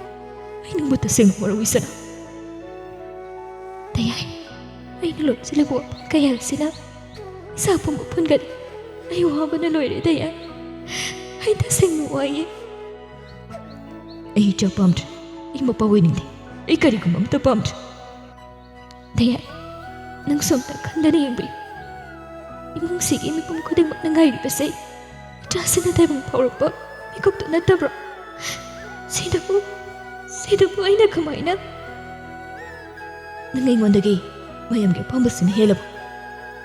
ꯑꯩ ꯅꯪꯕꯨ ꯇꯁꯦꯡꯅ ꯋꯥꯔꯧꯏ, ꯁꯅꯥ꯫ ꯗꯌꯥꯏ, ꯑꯩꯅ ꯂꯣꯠꯁꯤꯜꯂꯤꯕ ꯋꯥꯐꯝ ꯀꯌꯥ ꯑꯁꯤꯅ ꯏꯁꯥ ꯄꯨꯝꯕ ꯐꯨꯟꯒꯠꯂꯦ꯫ ꯑꯩ ꯋꯥꯕꯅ ꯂꯣꯏꯔꯦ, ꯗꯌꯥꯏ꯫ ꯑꯩ ꯇꯁꯦꯡꯅ ꯋꯥꯏꯌꯦ꯫ ꯑꯩ ꯏꯆꯥ ꯄꯥꯝꯗ꯭ꯔꯦ꯫ ꯑꯩ ꯃꯄꯥ ꯑꯣꯏꯅꯤꯡꯗꯦ꯫ ꯑꯩ ꯀꯔꯤꯒꯨꯝꯕ ꯑꯃꯠꯇ ꯄꯥꯝꯗ꯭ꯔꯦ꯫ ꯗꯌꯥꯏ, ꯅꯪꯁꯨ ꯑꯝꯇ ꯈꯟꯗꯅ ꯌꯦꯡꯕꯤꯌꯨ꯫ ꯏꯃꯨꯡꯁꯤꯒꯤ ꯃꯤꯄꯨꯝ ꯈꯨꯗꯤꯡꯃꯛꯅ ꯉꯥꯏꯔꯤꯕꯁꯦ ꯏꯆꯥꯁꯤꯅ ꯇꯥꯏꯕꯪ ꯐꯥꯎꯔꯛꯄ ꯃꯤꯀꯨꯞꯇꯨ ꯅꯠꯇꯕ꯭ꯔꯣ? ꯁꯤꯗꯕꯨ, ꯁꯤꯗꯕꯨ ꯑꯩꯅ ꯀꯃꯥꯏꯅ? ꯅꯪ ꯑꯩꯉꯣꯟꯗꯒꯤ ꯃꯌꯥꯝꯒꯤ ꯑꯄꯥꯝꯕꯁꯤꯅ ꯍꯦꯜꯂꯕꯣ?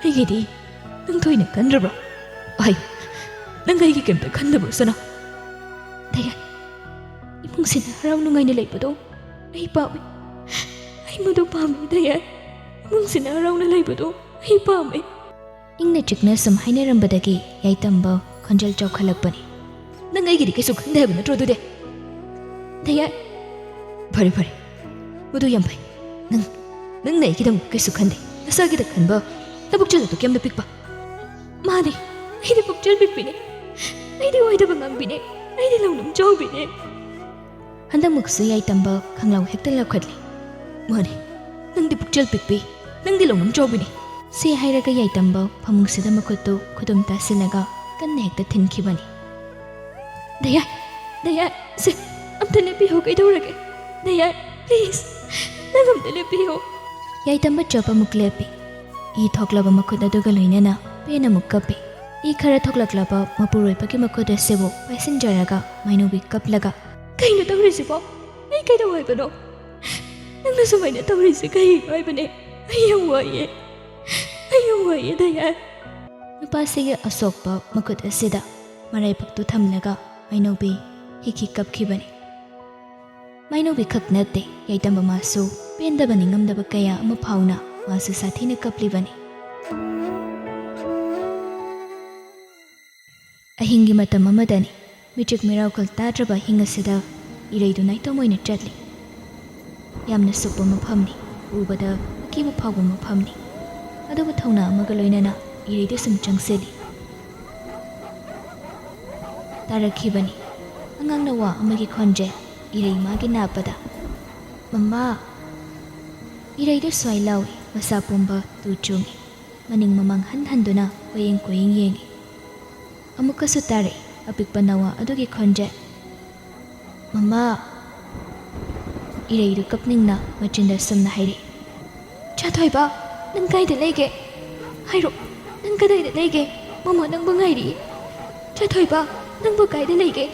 ꯑꯩꯒꯤꯗꯤ ꯅꯪ ꯊꯣꯏꯅ ꯈꯟꯗ꯭ꯔꯕ꯭ꯔꯣ? ꯑꯩ, ꯅꯪ ꯑꯩꯒꯤ ꯀꯔꯤꯝꯇ ꯈꯟꯗꯕ꯭ꯔꯣ, ꯁꯅꯥ? ꯗꯌꯥꯏ, ꯏꯃꯨꯡꯁꯤꯅ ꯍꯔꯥꯎ ꯅꯨꯡꯉꯥꯏꯅ ꯂꯩꯕꯗꯣ ꯑꯩ ꯄꯥꯝꯃꯤ꯫ ꯑꯩ ꯃꯗꯨ ꯄꯥꯝꯃꯤ, ꯗꯌꯥꯏ꯫ ꯏꯃꯨꯡꯁꯤꯅ ꯍꯔꯥꯎꯅ ꯂꯩꯕꯗꯣ ꯑꯩ ꯄꯥꯝꯃꯤ꯫ ꯏꯪꯅ ꯆꯤꯛꯅ ꯁꯨꯝ ꯍꯥꯏꯅꯔꯝꯕꯗꯒꯤ ꯌꯥꯏꯇꯝꯕ ꯈꯣꯟꯖꯦꯜ ꯆꯥꯎꯈꯠꯂꯛꯄꯅꯤ꯫ ꯅꯪ ꯑꯩꯒꯤꯗꯤ ꯀꯩꯁꯨ ꯈꯟꯗꯦ ꯍꯥꯏꯕ ꯅꯠꯇ꯭ꯔꯣ ꯑꯗꯨꯗꯤ? ꯗꯌꯥꯏ꯫ ꯐꯔꯦ, ꯐꯔꯦ꯫ ꯃꯗꯨ ꯌꯥꯝ ꯐꯩ꯫ ꯅꯪ, ꯅꯪꯅ ꯑꯩꯒꯤꯗꯃꯛ ꯀꯩꯁꯨ ꯈꯟꯗꯦ꯫ ꯅꯁꯥꯒꯤꯗ ꯈꯟꯕ, ꯅꯕꯨꯛꯆꯦꯜ ꯑꯗꯨꯛ ꯌꯥꯝꯅ ꯄꯤꯛꯄ꯫ ꯃꯥꯅꯦ, ꯑꯩꯗꯤ ꯄꯨꯛꯆꯦꯜ ꯄꯤꯛꯄꯤꯅꯦ꯫ ꯑꯩꯗꯤ ꯑꯣꯏꯗꯕ ꯉꯥꯡꯕꯤꯅꯦ꯫ ꯑꯩꯗꯤ ꯂꯧꯅꯝ ꯆꯥꯎꯕꯤꯅꯦ꯫ ꯍꯟꯗꯛꯃꯨꯛꯁꯨ ꯌꯥꯏꯇꯝꯕ ꯈꯪꯂꯥꯎ ꯍꯦꯛꯇ ꯂꯧꯈꯠꯂꯤ꯫ ꯃꯥꯅꯦ, ꯅꯪꯗꯤ ꯄꯨꯛꯆꯦꯜ ꯄꯤꯛꯄꯤ, ꯅꯪꯗꯤ ꯂꯧꯅꯝ ꯆꯥꯎꯕꯤꯅꯦ꯫ ꯁꯤ ꯍꯥꯏꯔꯒ ꯌꯥꯏꯇꯝꯕ ꯐꯃꯨꯡꯁꯤꯗ ꯃꯈꯨꯠꯇꯨ ꯈꯨꯗꯨꯝ ꯇꯥꯁꯤꯜꯂꯒ ꯀꯟꯅ ꯍꯦꯛꯇ ꯊꯤꯟꯈꯤꯕꯅꯤ꯫ ꯗꯌꯥꯏ, ꯗꯌꯥꯏ, ꯁꯦ, ꯑꯝꯇ ꯂꯦꯞꯄꯤꯌꯣ, ꯀꯩꯗꯧꯔꯒꯦ? ꯗꯌꯥꯏ, please, ꯅꯪ ꯑꯝꯇ ꯂꯦꯞꯄꯤꯌꯣ꯫ ꯌꯥꯏꯇꯝꯕ ꯆꯞ ꯑꯃꯨꯛ ꯂꯦꯞꯄꯤ꯫ ꯏ ꯊꯣꯛꯂꯕ ꯃꯈꯨꯠ ꯑꯗꯨꯒ ꯂꯣꯏꯅꯅ ꯄꯦꯟꯅ ꯑꯃꯨꯛ ꯀꯞꯄꯤ꯫ ꯏ ꯈꯔ ꯊꯣꯛꯂꯛꯂꯕ ꯃꯄꯨꯔꯣꯏꯕꯒꯤ ꯃꯈꯨꯠ ꯑꯁꯤꯕꯨ ꯄꯥꯏꯁꯤꯟꯖꯔꯒ ꯃꯥꯏꯅꯧꯕꯤ ꯀꯞꯂꯒ, "ꯀꯩꯅꯣ ꯇꯧꯔꯤꯁꯤꯕꯣ? ꯑꯩ ꯀꯩꯗꯧ ꯍꯥꯏꯕꯅꯣ? ꯅꯪꯅ ꯁꯨꯃꯥꯏꯅ ꯇꯧꯔꯤꯁꯤ ꯀꯩꯒꯤꯅꯣ ꯍꯥꯏꯕꯅꯦ? ꯑꯩ ꯌꯥꯝ ꯋꯥꯏꯌꯦ꯫ ꯑꯩ ꯌꯥꯝ ꯋꯥꯏꯌꯦ, ꯗꯌꯥꯏ꯫ ꯅꯨꯄꯥꯁꯤꯒꯤ ꯑꯁꯣꯛꯄ ꯃꯈꯨꯠ ꯑꯁꯤꯗ ꯃꯔꯥꯏꯕꯛꯇꯨ ꯊꯝꯂꯒ ꯃꯥꯏꯅꯧꯕꯤ ꯍꯤꯛ ꯍꯤꯛ ꯀꯞꯈꯤꯕꯅꯤ꯫ ꯃꯥꯏꯅꯧꯕꯤ ꯈꯛ ꯅꯠꯇꯦ, ꯌꯥꯏꯇꯝꯕ ꯃꯥꯁꯨ ꯄꯦꯟꯗꯕ ꯅꯤꯡꯉꯝꯗꯕ ꯀꯌꯥ ꯑꯃ ꯐꯥꯎꯅ ꯃꯥꯁꯨ ꯁꯥꯊꯤꯅ ꯀꯞꯂꯤꯕꯅꯤ꯫ ꯑꯍꯤꯡꯒꯤ ꯃꯇꯝ ꯑꯃꯗꯅꯤ, ꯃꯤꯆꯤꯛ ꯃꯤꯔꯥꯎꯈꯣꯜ ꯇꯥꯗ꯭ꯔꯕ ꯑꯍꯤꯡ ꯑꯁꯤꯗ ꯏꯔꯩꯗꯨ ꯅꯥꯏꯇꯣꯝ ꯑꯣꯏꯅ ꯆꯠꯂꯤ꯫ ꯌꯥꯝꯅ ꯁꯨꯛꯄ ꯃꯐꯝꯅꯤ, ꯎꯕꯗ ꯑꯀꯤꯕ ꯐꯥꯎꯕ ꯃꯐꯝꯅꯤ꯫ ꯑꯗꯨꯕꯨ ꯊꯧꯅꯥ ꯑꯃꯒ ꯂꯣꯏꯅꯅ ꯏꯔꯩꯗꯨ ꯁꯨꯝ ꯆꯪꯁꯤꯜꯂꯤ꯫ ꯇꯥꯔꯛꯈꯤꯕꯅꯤ ꯑꯉꯥꯡ ꯅꯋꯥ ꯑꯃꯒꯤ ꯈꯣꯟꯖꯦꯜ ꯏꯔꯩ ꯃꯥꯒꯤ ꯅꯥꯞꯄꯗ꯫ "ꯃꯃꯥ!" ꯏꯔꯩꯗꯨ ꯁ꯭ꯋꯥꯏ ꯂꯥꯎꯏ, ꯃꯁꯥ ꯄꯨꯝꯕ ꯇꯨ ꯆꯨꯡꯏ꯫ ꯃꯅꯤꯡ ꯃꯃꯥꯡ ꯍꯟ ꯍꯟꯗꯨꯅ ꯀꯣꯏꯌꯦꯡ ꯀꯣꯏꯌꯦꯡ ꯌꯦꯡꯏ꯫ ꯑꯃꯨꯛꯀꯁꯨ ꯇꯥꯔꯛꯏ ꯑꯄꯤꯛꯄ ꯅꯋꯥ ꯑꯗꯨꯒꯤ ꯈꯣꯟꯖꯦꯜ꯫ "ꯃꯃꯥ!" ꯏꯔꯩꯗꯨ ꯀꯞꯅꯤꯡꯅ ꯃꯆꯤꯟꯗ ꯁꯨꯝꯅ ꯍꯥꯏꯔꯛꯏ꯫ "ꯏꯆꯥꯊꯣꯏꯕ, ꯅꯪ ꯀꯥꯏꯗ ꯂꯩꯒꯦ? ꯍꯥꯏꯔꯣ, ꯅꯪ ꯀꯗꯥꯏꯗ ꯂꯩꯒꯦ? ꯃꯃꯥ ꯅꯪꯕꯨ ꯉꯥꯏꯔꯤ꯫ ꯏꯆꯥꯊꯣꯏꯕ, ꯅꯪꯕꯨ ꯀꯥꯏꯗ ꯂꯩꯒꯦ?"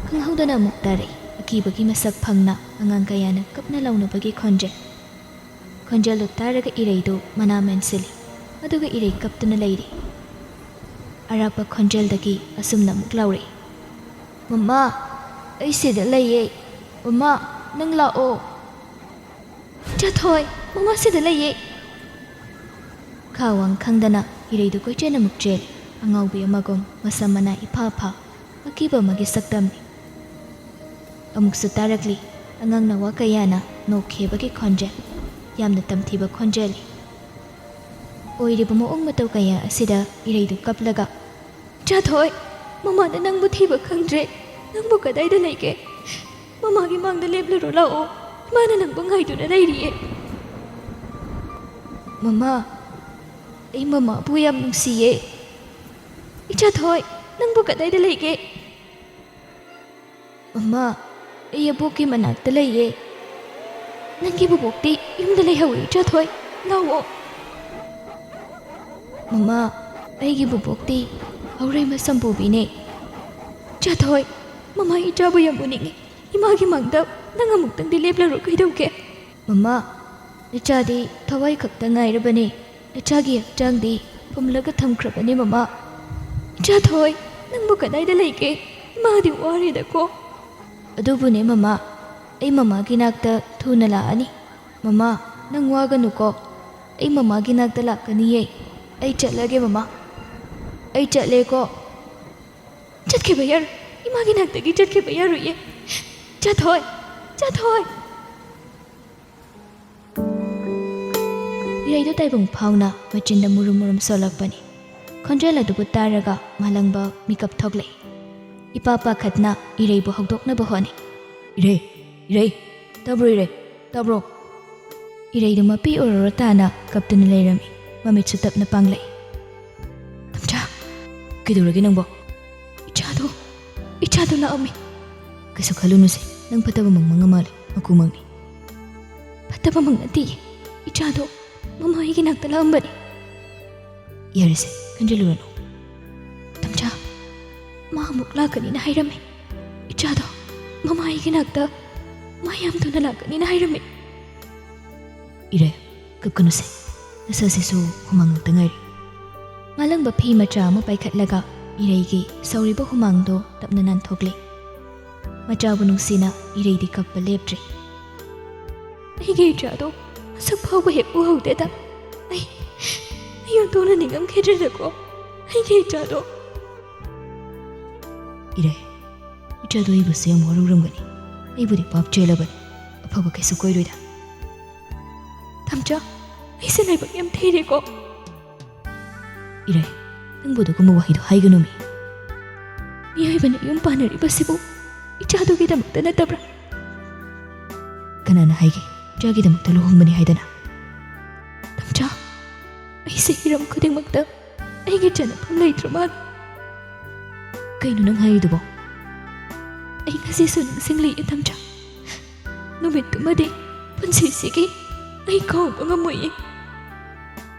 ꯈꯪꯍꯧꯗꯅ ꯑꯃꯨꯛ ꯇꯥꯔꯛꯏ ꯑꯀꯤꯕꯒꯤ ꯃꯁꯛ ꯐꯪꯅ ꯑꯉꯥꯡ ꯀꯌꯥꯅ ꯀꯞꯅ ꯂꯥꯎꯅꯕꯒꯤ ꯈꯣꯟꯖꯦꯜ꯫ ꯈꯣꯟꯖꯦꯜꯗꯨ ꯇꯥꯔꯒ ꯏꯔꯩꯗꯨ ꯃꯅꯥ ꯃꯦꯟꯁꯤꯜꯂꯤ, ꯑꯗꯨꯒ ꯏꯔꯩ ꯀꯞꯇꯨꯅ ꯂꯩꯔꯤ꯫ ꯑꯔꯥꯞꯄ ꯈꯣꯟꯖꯦꯜꯗꯒꯤ ꯑꯁꯨꯝꯅ ꯑꯃꯨꯛ ꯂꯥꯎꯔꯛꯏ, "ꯃꯃꯥ, ꯑꯩ ꯁꯤꯗ ꯂꯩꯌꯦ꯫ ꯃꯃꯥ, ꯅꯪ ꯂꯥꯛꯑꯣ꯫ ꯏꯆꯥꯊꯣꯏ, ꯃꯃꯥ ꯁꯤꯗ ꯂꯩꯌꯦ!" ꯈꯥ ꯋꯥꯡ ꯈꯪꯗꯅ ꯏꯔꯩꯗꯨ ꯀꯣꯏꯆꯦꯟ ꯑꯃꯨꯛ ꯆꯦꯜꯂꯤ, ꯑꯉꯥꯎꯕꯤ ꯑꯃꯒꯨꯝ ꯃꯁꯝ ꯃꯅꯥ ꯏꯐꯥ ꯐꯥ, ꯑꯀꯤꯕ ꯑꯃꯒꯤ ꯁꯛꯇꯝꯅꯤ꯫ ꯑꯃꯨꯛꯁꯨ ꯇꯥꯔꯛꯂꯤ ꯑꯉꯥꯡ ꯅꯋꯥ ꯀꯌꯥꯅ ꯅꯣꯛꯈꯤꯕꯒꯤ ꯈꯣꯟꯖꯦꯜ, ꯌꯥꯝꯅ ꯇꯝꯊꯤꯕ ꯈꯣꯟꯖꯦꯜꯅꯤ꯫ ꯑꯣꯏꯔꯤꯕ ꯃꯑꯣꯡ ꯃꯇꯧ ꯀꯌꯥ ꯑꯁꯤꯗ ꯏꯔꯩꯗꯨ ꯀꯞꯂꯒ, "ꯏꯆꯥꯊꯣꯏ, ꯃꯃꯥꯅ ꯅꯪꯕꯨ ꯊꯤꯕ ꯈꯪꯗ꯭ꯔꯦ꯫ ꯅꯪꯕꯨ ꯀꯗꯥꯏꯗ ꯂꯩꯒꯦ? ꯃꯃꯥꯒꯤ ꯃꯥꯡꯗ ꯂꯦꯞꯂꯔꯣ ꯂꯥꯛꯑꯣ꯫ ꯏꯃꯥꯅ ꯅꯪꯕꯨ ꯉꯥꯏꯗꯨꯅ ꯂꯩꯔꯤꯌꯦ꯫ ꯃꯃꯥ, ꯑꯩ ꯃꯃꯥꯕꯨ ꯌꯥꯝ ꯅꯨꯡꯁꯤꯌꯦ꯫ ꯏꯆꯥꯊꯣꯏ, ꯅꯪꯕꯨ ꯀꯗꯥꯏꯗ ꯂꯩꯒꯦ?" "ꯃꯃꯥ, ꯑꯩ ꯑꯕꯣꯛꯀꯤ ꯃꯅꯥꯛꯇ ꯂꯩꯌꯦ꯫ ꯅꯪꯒꯤ ꯕꯨꯕꯣꯛꯇꯤ ꯌꯨꯝꯗ ꯂꯩꯍꯧꯋꯤ, ꯏꯆꯥꯊꯣꯏ, ꯂꯥꯛꯑꯣ꯫" "ꯃꯃꯥ, ꯑꯩꯒꯤ ꯕꯨꯕꯣꯛꯇꯤ ꯍꯧꯔꯩꯃ ꯁꯝꯄꯨꯕꯤꯅꯦ꯫ ꯏꯆꯥꯊꯣꯏ, ꯃꯃꯥ ꯏꯆꯥꯕꯨ ꯌꯥꯝ ꯎꯅꯤꯡꯉꯤ꯫ ꯏꯃꯥꯒꯤ ꯃꯥꯡꯗ ꯅꯪ ꯑꯃꯨꯛꯇꯪꯗꯤ ꯂꯦꯞꯂꯔꯣ ꯀꯩꯗꯧꯒꯦ?" "ꯃꯃꯥ, ꯏꯆꯥꯗꯤ ꯊꯋꯥꯏ ꯈꯛꯇ ꯉꯥꯏꯔꯕꯅꯦ꯫ ꯏꯆꯥꯒꯤ ꯍꯛꯆꯥꯡꯗꯤ ꯈꯨꯝꯂꯒ ꯊꯝꯈ꯭ꯔꯕꯅꯦ ꯃꯃꯥ꯫ "ꯏꯆꯥꯊꯣꯏ, ꯅꯪꯕꯨ ꯀꯗꯥꯏꯗ ꯂꯩꯒꯦ? ꯏꯃꯥꯗꯤ ꯋꯥꯔꯦꯗꯀꯣ꯫" "ꯑꯗꯨꯕꯨꯅꯦ ꯃꯃꯥ, ꯑꯩ ꯃꯃꯥꯒꯤ ꯅꯥꯛꯇ ꯊꯨꯅ ꯂꯥꯛꯑꯅꯤ꯫ ꯃꯃꯥ, ꯅꯪ ꯋꯥꯒꯅꯨꯀꯣ, ꯑꯩ ꯃꯃꯥꯒꯤ ꯅꯥꯛꯇ ꯂꯥꯛꯀꯅꯤꯌꯦ꯫ ꯑꯩ ꯆꯠꯂꯒꯦ ꯃꯃꯥ, ꯑꯩ ꯆꯠꯂꯦꯀꯣ꯫" "ꯆꯠꯈꯤꯕ ꯌꯥꯔꯣꯏ, ꯏꯃꯥꯒꯤ ꯅꯥꯛꯇꯒꯤ ꯆꯠꯈꯤꯕ ꯌꯥꯔꯣꯏꯌꯦ꯫ ꯏꯆꯥꯊꯣꯏ, ꯏꯆꯥꯊꯣꯏ!" ꯏꯔꯩꯗꯣ ꯇꯥꯏꯕꯪ ꯐꯥꯎꯅ ꯃꯆꯤꯟꯗ ꯃꯨꯔꯨꯝ ꯃꯨꯔꯨꯝ ꯁꯣꯜꯂꯛꯄꯅꯤ꯫ ꯈꯣꯟꯖꯦꯜ ꯑꯗꯨꯕꯨ ꯇꯥꯔꯒ ꯃꯥꯂꯪꯕ ꯃꯤꯀꯞ ꯊꯣꯛꯂꯛꯏ꯫ ꯏꯄꯥ ꯄꯥꯈꯠꯅ ꯏꯔꯩꯕꯨ ꯍꯧꯗꯣꯛꯅꯕ ꯍꯣꯠꯅꯩ꯫ "ꯏꯔꯩ, ꯏꯔꯩ, ꯇꯥꯕ꯭ꯔꯣ ꯏꯔꯩ, ꯇꯥꯕ꯭ꯔꯣ?" ꯏꯔꯩꯗꯨ ꯃꯄꯤ ꯑꯣꯔꯣꯔꯣ ꯇꯥꯅ ꯀꯞꯇꯨꯅ ꯂꯩꯔꯝꯃꯤ꯫ ꯃꯃꯤꯠꯁꯨ ꯇꯞꯅ ꯄꯥꯡꯂꯛꯏ꯫ "ꯇꯝꯆꯥ!" "ꯀꯩꯗꯧꯔꯒꯦ ꯅꯪꯕꯣ?" "ꯏꯆꯥꯗꯣ, ꯏꯆꯥꯗꯣ ꯂꯥꯛꯑꯝꯃꯤ꯫" "ꯀꯩꯁꯨ ꯈꯜꯂꯨꯅꯨꯁꯦ, ꯅꯪ ꯐꯠꯇꯕ ꯃꯪ ꯃꯪꯉ ꯃꯥꯜꯂꯦ, ꯃꯀꯨ ꯃꯪꯅꯤ꯫" "ꯐꯠꯇꯕ ꯃꯪ ꯅꯠꯇꯤꯌꯦ, ꯏꯆꯥꯗꯣ ꯃꯃꯥ ꯑꯩꯒꯤ ꯅꯥꯛꯇ ꯂꯥꯛꯑꯝꯕꯅꯤ꯫" "ꯌꯥꯔꯦꯁꯦ, ꯈꯟꯖꯤꯜꯂꯨꯔꯅꯨ꯫" "ꯇꯝꯆꯥ, ꯃꯥ ꯑꯃꯨꯛ ꯂꯥꯛꯀꯅꯤꯅ ꯍꯥꯏꯔꯝꯃꯤ꯫ ꯏꯆꯥꯗꯣ ꯃꯃꯥ ꯑꯩꯒꯤ ꯅꯥꯛꯇ ꯃꯥ ꯌꯥꯝ ꯊꯨꯅ ꯂꯥꯛꯀꯅꯤꯅ ꯍꯥꯏꯔꯝꯃꯤ꯫" "ꯏꯔꯩ, ꯀꯞꯀꯅꯨꯁꯦ, ꯅꯁꯥꯁꯤꯁꯨ ꯍꯨꯃꯥꯡ ꯉꯥꯛꯇ ꯉꯥꯏꯔꯤ꯫" ꯃꯥꯂꯪꯕ ꯐꯤ ꯃꯆꯥ ꯑꯃ ꯄꯥꯏꯈꯠꯂꯒ ꯏꯔꯩꯒꯤ ꯁꯧꯔꯤꯕ ꯍꯨꯃꯥꯡꯗꯣ ꯇꯞꯅ ꯅꯥꯟꯊꯣꯛꯂꯦ꯫ ꯃꯆꯥꯕꯨ ꯅꯨꯡꯁꯤꯅ ꯏꯔꯩꯗꯤ ꯀꯞꯄ ꯂꯦꯞꯇ꯭ꯔꯦ꯫ "ꯑꯩꯒꯤ ꯏꯆꯥꯗꯣ ꯃꯁꯛ ꯐꯥꯎꯕ ꯍꯦꯛ ꯎꯍꯧꯗꯦꯗ꯫ ꯑꯩ, ꯑꯩ ꯑꯣꯟꯊꯣꯛꯅ ꯅꯤꯡꯉꯝꯈꯤꯗ꯭ꯔꯦꯗꯀꯣ, ꯑꯩꯒꯤ ꯏꯆꯥꯗꯣ꯫" "ꯏꯔꯩ, ꯏꯆꯥꯗꯣ ꯑꯩꯕꯨꯁꯨ ꯌꯥꯝ ꯋꯥꯔꯧꯔꯝꯒꯅꯤ꯫ ꯑꯩꯕꯨꯗꯤ ꯄꯥꯞ ꯆꯦꯜꯂꯕꯅꯤ, ꯑꯐꯕ ꯀꯩꯁꯨ ꯀꯣꯏꯔꯣꯏꯗ꯫" "ꯇꯝꯆꯥ, ꯑꯩꯁꯦ ꯂꯥꯏꯕꯛ ꯌꯥꯝ ꯊꯤꯔꯦꯀꯣ꯫" "ꯏꯔꯩ, ꯅꯪꯕꯨ ꯑꯗꯨꯒꯨꯝꯕ ꯋꯥꯍꯩꯗꯣ ꯍꯥꯏꯒꯅꯨꯃꯤ꯫" "ꯃꯤꯑꯣꯏꯕꯅ ꯌꯨꯝ ꯄꯥꯟꯅꯔꯤꯕꯁꯤꯕꯨ ꯏꯆꯥꯗꯨꯒꯤꯗꯃꯛꯇ ꯅꯠꯇꯕ꯭ꯔꯥ?" "ꯀꯅꯥꯅ ꯍꯥꯏꯒꯦ ꯏꯆꯥꯒꯤꯗꯃꯛꯇ ꯂꯨꯍꯣꯡꯕꯅꯤ ꯍꯥꯏꯗꯅ?" "ꯇꯝꯆꯥ, ꯑꯩꯁꯦ ꯍꯤꯔꯝ ꯈꯨꯗꯤꯡꯃꯛꯇ ꯑꯩꯒꯤ ꯆꯟꯅꯐꯝ ꯂꯩꯇ꯭ꯔ ꯃꯥꯜꯂꯦ꯫" "ꯀꯩꯅꯣ ꯅꯪ ꯍꯥꯏꯔꯤꯗꯨꯕꯣ?" "ꯑꯩ ꯉꯁꯤꯁꯨ ꯅꯤꯡꯁꯤꯡꯂꯤ ꯏꯊꯝꯆꯥ꯫ ꯅꯨꯃꯤꯠꯇꯨꯃꯗꯤ ꯄꯨꯟꯁꯤꯁꯤꯒꯤ ꯑꯩ ꯀꯥꯎꯕ ꯉꯝꯃꯣꯏꯌꯦ꯫"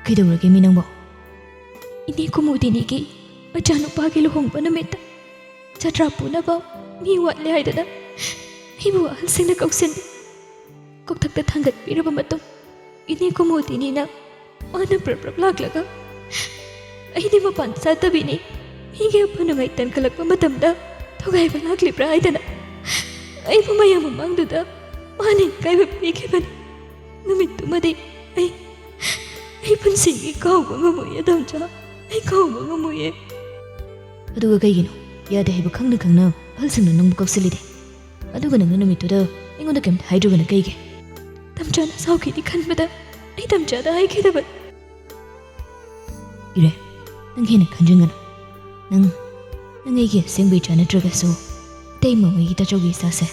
"ꯀꯩꯗꯧꯔꯒꯦ ꯃꯤ ꯅꯪꯕꯣ?" "ꯏꯅꯦ ꯀꯨꯃꯨꯗꯤꯅꯤꯒꯤ ꯃꯆꯥꯅꯨꯄꯥꯒꯤ ꯂꯨꯍꯣꯡꯕ ꯅꯨꯃꯤꯠꯇ ꯖꯇ꯭ꯔꯥ ꯄꯨꯅꯕ ꯃꯤ ꯋꯥꯠꯂꯦ ꯍꯥꯏꯗꯅ ꯑꯩꯕꯨ ꯑꯍꯜꯁꯤꯡꯅ ꯀꯧꯁꯤꯟꯕꯤ꯫ ꯀꯣꯛꯊꯛꯇ ꯊꯥꯡꯒꯠꯄꯤꯔꯕ ꯃꯇꯨꯡ ꯏꯅꯦ ꯀꯨꯃꯨꯗꯤꯅꯤꯅ ꯃꯥꯅ ꯄ꯭ꯔꯞ ꯄ꯭ꯔꯞ ꯂꯥꯛꯂꯒ ꯑꯩꯗꯤ ꯃꯄꯥꯟ ꯆꯠꯇꯕꯤꯅꯤ꯫ ꯃꯤꯒꯤ ꯑꯐ ꯅꯨꯡꯉꯥꯏ ꯇꯟꯈꯠꯂꯛꯄ ꯃꯇꯝꯗ ꯊꯨꯒꯥꯏꯕ ꯂꯥꯛꯂꯤꯕ꯭ꯔꯥ ꯍꯥꯏꯗꯅ ꯑꯩꯕꯨ ꯃꯌꯥꯝ ꯃꯃꯥꯡꯗꯨꯗ ꯃꯥꯅ ꯏꯀꯥꯏꯕ ꯄꯤꯈꯤꯕꯅꯤ꯫ ꯅꯨꯃꯤꯠꯇꯨꯃꯗꯤ ꯑꯩ ꯑꯩ ꯄꯨꯟꯁꯤꯒꯤ ꯀꯥꯎꯕ ꯉꯝꯃꯣꯏꯌꯦ ꯇꯝꯆꯥ꯫ ꯑꯩ ꯀꯥꯎꯕ ꯉꯝꯃꯣꯏꯌꯦ꯫ ꯑꯗꯨꯒ ꯀꯩꯒꯤꯅꯣ ꯌꯥꯗꯦ ꯍꯥꯏꯕ ꯈꯪꯅ ꯈꯪꯅ ꯑꯍꯜꯁꯤꯡꯅ ꯅꯪꯕꯨ ꯀꯧꯁꯤꯜꯂꯤꯗꯤ? ꯑꯗꯨꯒ ꯅꯪꯅ ꯅꯨꯃꯤꯠꯇꯨꯗ ꯑꯩꯉꯣꯟꯗ ꯀꯩꯝꯇ ꯍꯥꯏꯗ꯭ꯔꯤꯕꯅ ꯀꯩꯒꯤ? ꯇꯝꯆꯥꯅ ꯁꯥꯎꯈꯤꯅꯤ ꯈꯟꯕꯗ ꯑꯩ ꯇꯝꯆꯥꯗ ꯍꯥꯏꯈꯤꯗꯕ꯫ ꯏꯔꯦ, ꯅꯪ ꯍꯦꯟꯅ ꯈꯟꯖꯤꯟꯒꯅꯨ꯫ ꯅꯪ, ꯅꯪ ꯑꯩꯒꯤ ꯑꯁꯦꯡꯕ ꯏꯆꯥ ꯅꯠꯇ꯭ꯔꯒꯁꯨ ꯏꯇꯩꯃ ꯃꯣꯏꯒꯤ ꯇꯥꯆꯧꯒꯤ ꯏꯆꯥꯁꯦ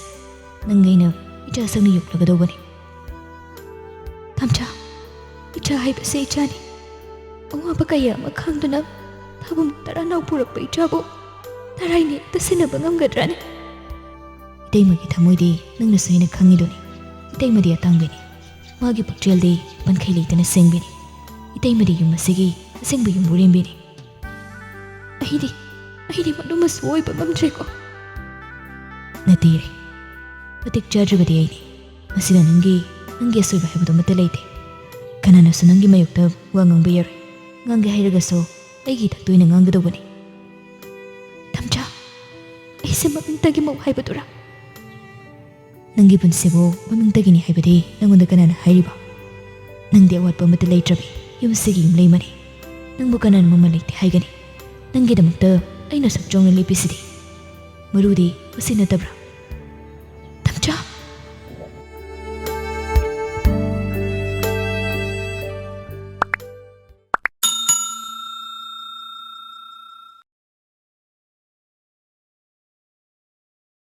ꯅꯪ ꯑꯩꯅ ꯏꯆꯥ ꯁꯛꯅ ꯌꯣꯛꯂꯒꯗꯧꯕꯅꯤ꯫ ꯇꯝꯆꯥ, ꯏꯆꯥ ꯍꯥꯏꯕꯁꯦ ꯏꯆꯥꯅꯤ꯫ ꯑꯋꯥꯕ ꯀꯌꯥ ꯑꯃ ꯈꯥꯡꯗꯨꯅ ꯊꯥꯕꯨꯝ ꯇꯔꯥꯅꯥꯎ ꯄꯨꯔꯛꯄ ꯏꯆꯥꯕꯨ ꯇꯔꯥꯏꯅ ꯍꯦꯛꯇ ꯁꯤꯟꯅꯕ ꯉꯝꯒꯗ꯭ꯔꯥꯅꯦ? ꯏꯇꯩꯃꯒꯤ ꯊꯃꯣꯏꯗꯤ ꯅꯪꯅꯁꯨ ꯍꯦꯟꯅ ꯈꯪꯉꯤꯗꯨꯅꯤ꯫ ꯏꯇꯩꯃꯗꯤ ꯑꯇꯥꯡꯕꯤꯅꯤ꯫ ꯃꯥꯒꯤ ꯄꯨꯛꯆꯦꯜꯗꯤ ꯄꯟꯈꯩ ꯂꯩꯇꯅ ꯁꯦꯡꯕꯤꯅꯤ꯫ ꯏꯇꯩꯃꯗꯤ ꯌꯨꯝ ꯑꯁꯤꯒꯤ ꯑꯁꯦꯡꯕ ꯌꯨꯝꯕꯨꯔꯦꯝꯕꯤꯅꯤ꯫ ꯑꯩꯗꯤ, ꯑꯩꯗꯤ ꯃꯗꯨꯃꯁꯨ ꯑꯣꯏꯕ ꯉꯝꯗ꯭ꯔꯦꯀꯣ꯫ ꯅꯠꯇꯦ ꯏꯔꯦ, ꯃꯇꯤꯛ ꯆꯥꯗ꯭ꯔꯕꯗꯤ ꯑꯩꯅꯤ꯫ ꯃꯁꯤꯗ ꯅꯪꯒꯤ, ꯅꯪꯒꯤ ꯑꯁꯣꯏꯕ ꯍꯥꯏꯕꯗꯨ ꯑꯃꯠꯇ ꯂꯩꯇꯦ꯫ ꯀꯅꯥꯅꯁꯨ ꯅꯪꯒꯤ ꯃꯥꯌꯣꯛꯇ ꯋꯥ ꯉꯥꯡꯕ ꯌꯥꯔꯣꯏ꯫ ꯉꯥꯡꯒꯦ ꯍꯥꯏꯔꯒꯁꯨ ꯑꯩꯒꯤ ꯏꯊꯛꯇ ꯑꯣꯏꯅ ꯉꯥꯡꯒꯗꯧꯕꯅꯤ꯫ ꯇꯝꯆꯥ, ꯑꯩꯁꯦ ꯃꯃꯤꯡꯇꯒꯤ ꯃꯧ ꯍꯥꯏꯕꯗꯨꯔꯥ? ꯅꯪꯒꯤ ꯄꯨꯟꯁꯤꯕꯨ ꯃꯃꯤꯡꯇꯒꯤꯅꯤ ꯍꯥꯏꯕꯗꯤ ꯅꯪꯉꯣꯟꯗ ꯀꯅꯥꯅ ꯍꯥꯏꯔꯤꯕ? ꯅꯪꯗꯤ ꯑꯋꯥꯠꯄ ꯑꯃꯠꯇ ꯂꯩꯇ꯭ꯔꯕꯤ ꯌꯨꯝꯁꯤꯒꯤ ꯌꯨꯝꯂꯩꯃꯅꯤ꯫ ꯅꯪꯕꯨ ꯀꯅꯥꯅ ꯃꯃꯜ ꯂꯩꯇꯦ ꯍꯥꯏꯒꯅꯤ? ꯅꯪꯒꯤꯗꯃꯛꯇ ꯑꯩꯅ ꯁꯨꯛ ꯆꯥꯎꯅ ꯂꯦꯞꯄꯤꯁꯤꯗꯤ꯫ ꯃꯔꯨꯗꯤ ꯃꯁꯤ ꯅꯠꯇꯕ꯭ꯔꯥ?